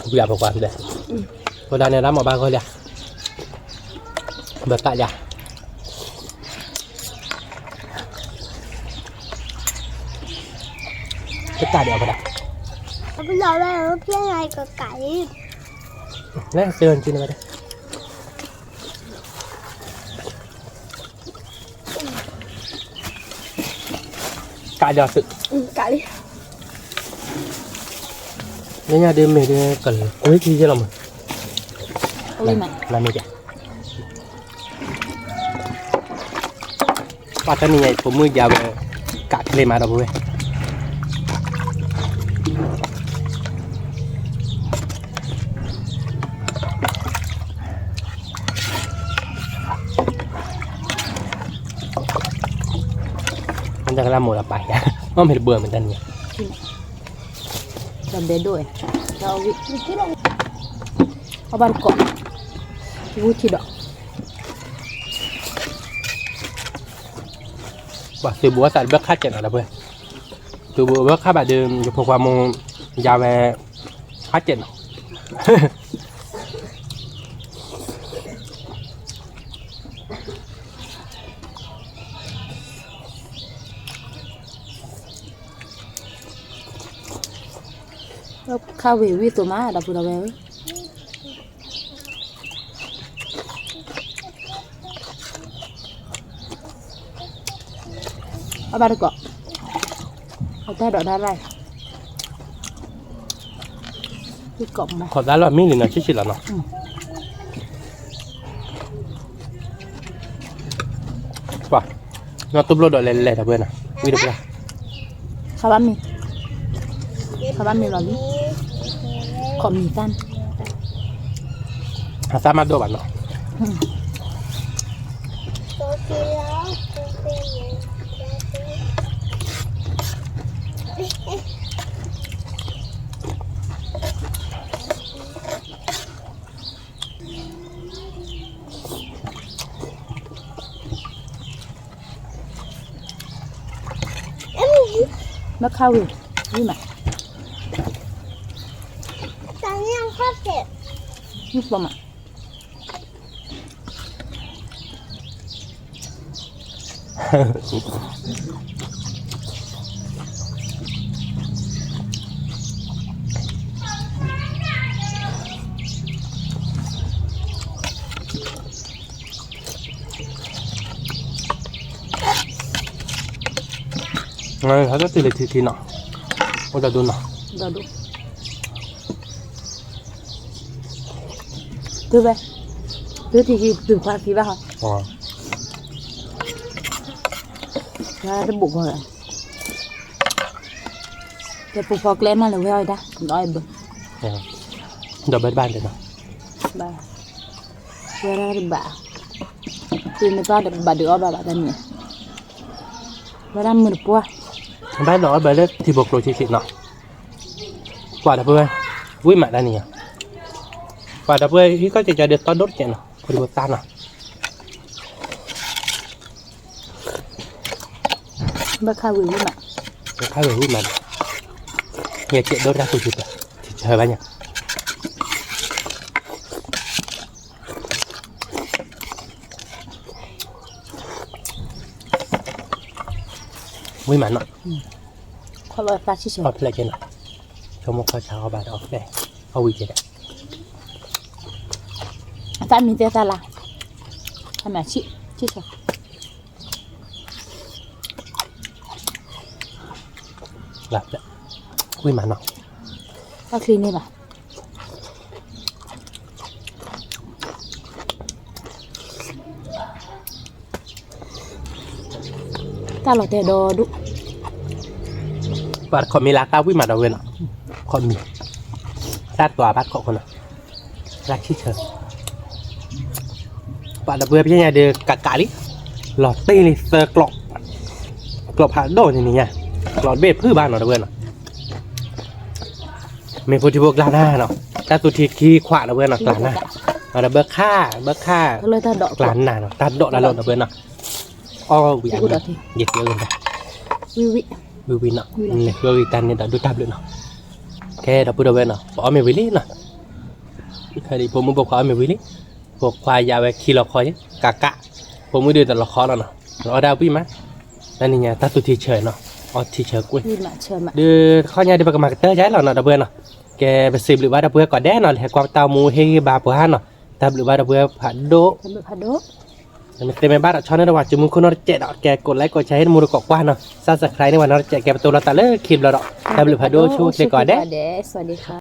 ဝံၣ်အဖိခွါဒဲး, ဖိဒါန့ၣ်ရၣ်မၤဘၣ်ဂီၢ်လံ, ဘၣ်တၢ်လံ, တၢ်ဒံးအဖိဒါ, လၢစ့ၢ်ကီးန့ၣ်ဘၣ်ဒဲး ကးဒီးသု, ကးလံ, ညါညါဒ်မ့ၢ်ဒ်ကကွ့ထံယဲလီၤမး, လၢမ့ၢ်ဒ်, ပှၤတနံၤညါအံၤ ပိာ်မုၣ်ယါဝဲ ကးချ့မးဒီပုၢ်ဝဲၢ် မ့ၢ်တကလၢမိၢ်လၢပၢ်ယါ, မ့ၢ်မ့ၢ်တဘၢမ့ၢ်တၢ်န့ၣ်, တဘဲဒိၣ်, အဘၣ်တကိး, ဝူထံဒီး, ပှၤသုးဘူးအသးတဘၢခါစဲးနီၤဒီပုၢ်ဝဲၢ်, သုးဘူးဘၢခါဘၣ်ဒီး ယဖိခွါမိၢ်ယါဝဲ ခါစဲးနီၤ ခါဝံၤဝံၣ်သိးမး ဒီပုၢ်ဒီဝဲၢ်ဧၢ, အဘၣ်တကိး, အတၢ်ဒိးတၢ်ရၢ်, ခီၣ်သါလီၤမံလံနီၤ ဆံးဆံးလီၤနီၤ, ပှၤ, နီၢ်တဘျီဒီးလဲၤလဲၤဒီပုၢ်ဝဲၢ်နီၤ ဝံၣ်တပှၢ်, ခါဘၣ်မံ, ခါဘၣ်မံလီၤလံ, ခီၣ်မံတၢ်န့ၣ် အသးမၤဒိၣ်ဘၣ်နီၤ. ဘၣ်ခါဝံၤ ဝံၤမး, မ့ၢ်ပမး ဟဲတတုၤလၢထံထံနီၤ, အိၣ်ဒီဒူၣ်နီၤ, ဒီဒူၣ်, တုၤဝဲ, တုၤထံထံတုၤခွါခံဘၣ်ဟီ, တဘိးဂီၤလီၤ, တဲပူၤဖီကျဲမးလၢဝဲအီၣ်ဒၣ်, ဒီးဘၣ်တဘၣ်တဲနီၤ, ဝဲဒၣ်တဘၣ်, တုၤမ့ၢ်ပၢ်တဘၣ်ဒုးအီၣ်ဘၣ်ဘၣ်တၢ်န့ၣ်, ဝဲဒၣ်မုၢ်တပှၢ်, ဘၣ်ဒီးအီၣ်ဘၣ်လၢထံဖိကျိဆံးဆံးနီၤ, ကွၢ်ဒီပုၢ်ဝဲၢ်, ဝံၣ်မးတၢ်န့ၣ်, ကွၢ်ဒီပုၢ်ဝဲၢ်ဟံၣ်ကီၢ်ကၠီကၠီဒီးသီဒိၣ်တကဲးနီၤ, ဖိဒံဖိသၣ်နီၤ, ဘၣ်ခါဝံၤဝံၣ်မး, ဘၣ်ခါဝံၤဝံၣ်မး, ယဲကဲးဒိၣ်တၢ်သူၣ်ထံတၢ်, ထံဆၢဘၣ်ညါ ဝံၣ်မးနီၤ, ခီၣ်လီၤသးဆံၣ်ဆၢ, အီၣ်ဖျဲၣ်ကဲနီၤ, ဆိကမိၣ်ခီၣ်ဆါအီၣ်ဘၣ်ဒီးအီၣ်ဖျဲၣ်, အီၣ်ဝံၣ်ကဲဒၣ်, အသးမံၤတဲသးလၢ, အမၤဆံၣ်, ဆံၣ်ဆၢ, ဝံၣ်မးနီၤ, အီၣ်ချံန့ၣ်ဘၣ် တၢ်လီၤတဲာ်ဒီဒူၣ်, ပှၤတခီမ့ၢ်လၢတၢ်ဝံၣ်မးဒီးဝဲနီၤ, ခီမ့ၢ်, တၢ်တွၤဘၣ်တခီခိၣ်နီၤ, တၢ်ဆံၣ်ဆၢ, ပှၤဒီပုၢ်ဝဲၢ်ဖဲညါဒီးကးကးလံ, လီၤတ့ၢ်လံသၢကျီး, ကျီးဖးဒိၣ်န့ၣ်န့ၣ်ညါ, ကျီးတဘ့ၣ်ဖုၣ်ဘၣ်နီၤဒီပုၢ်ဝဲၢ်နီၤ မ့ၢ်ဖိထံဖိကျါနၢ်နီၤ, တၢ်သူထံခံခွးဒီပုၢ်ဝဲၢ်နီၤ ကျါနၢ်, ဒီးဘၢခၣ်, ဘၢခၣ်, ကျါနၢ်နီၤ တၢ်ဒိးတၢ်လီၢ်ဒီပုၢ်ဝဲၢ်နီၤ, အီၣ်ဝံၤအမံၤ, ယသ့ၣ်, ဝံၤဝံၤနီၤ, ဃုဂံၢ်တၢ်န့ၣ်ဒီးဒိၣ်တၢ်ဘျုးနီၤ, ကဲဒီပုၢ်ဒီဝဲၢ်နီၤ ပအီၣ်မ့ၢ်ဝံၤလံနီၤ, ခဲအံၤဖိမုၣ်ဖိခွါအီၣ်မ့ၢ်ဝံၤလံ, ဖိခွါယၤဝဲခံလီၤခီယဲ, ကးကး, ဖိမုၣ်ဒုးတလီၤခီလီၤနီၤ, အီၣ်ဒၣ်ဝံၣ်မး, တၢ်နံၤညါတၢ်သူထံဆၢနီၤ, အီထံဆၢကွံာ်, ဒီးတခီညါဒီးပကမၤကတၢၢ်ယါလီၤနီၤဒီပုၢ်ဝဲၢ်နီၤ, ကဲပစံးဘျုးဘၣ်ဒီပုၢ်ဝဲၢ်ကိးဂၤဒဲးနီၤ လၢဟဲကွၢ်တၢ်မူဟ့ၣ်ဂံၢ်ဘါပှၤနီၤ, တၢ်ဘျုးဘၣ်ဒီပုၢ်ဝဲၢ်ဖးဒိၣ် မ့ၢ်သ့မ့ၢ်ဘၣ်ဒီးဆီန့ၣ်ဒီး ပှၤစုမုၢ်ခိၣ်နီတစဲးဒီး ကဲကိးlikeကိးshareဟ့ၣ်တမူတကိးကွၢ်နီၤ, subscribeန့ၢ်ပှၤနီတစဲး ကဲပတိၢ်လီၤသးလၢခံဘျီဒီး တၢ်ဘျုးဖးဒိၣ်ဆိၣ်ဂ့ၤကိးဂၤဒဲး, စဝၤဒံခါ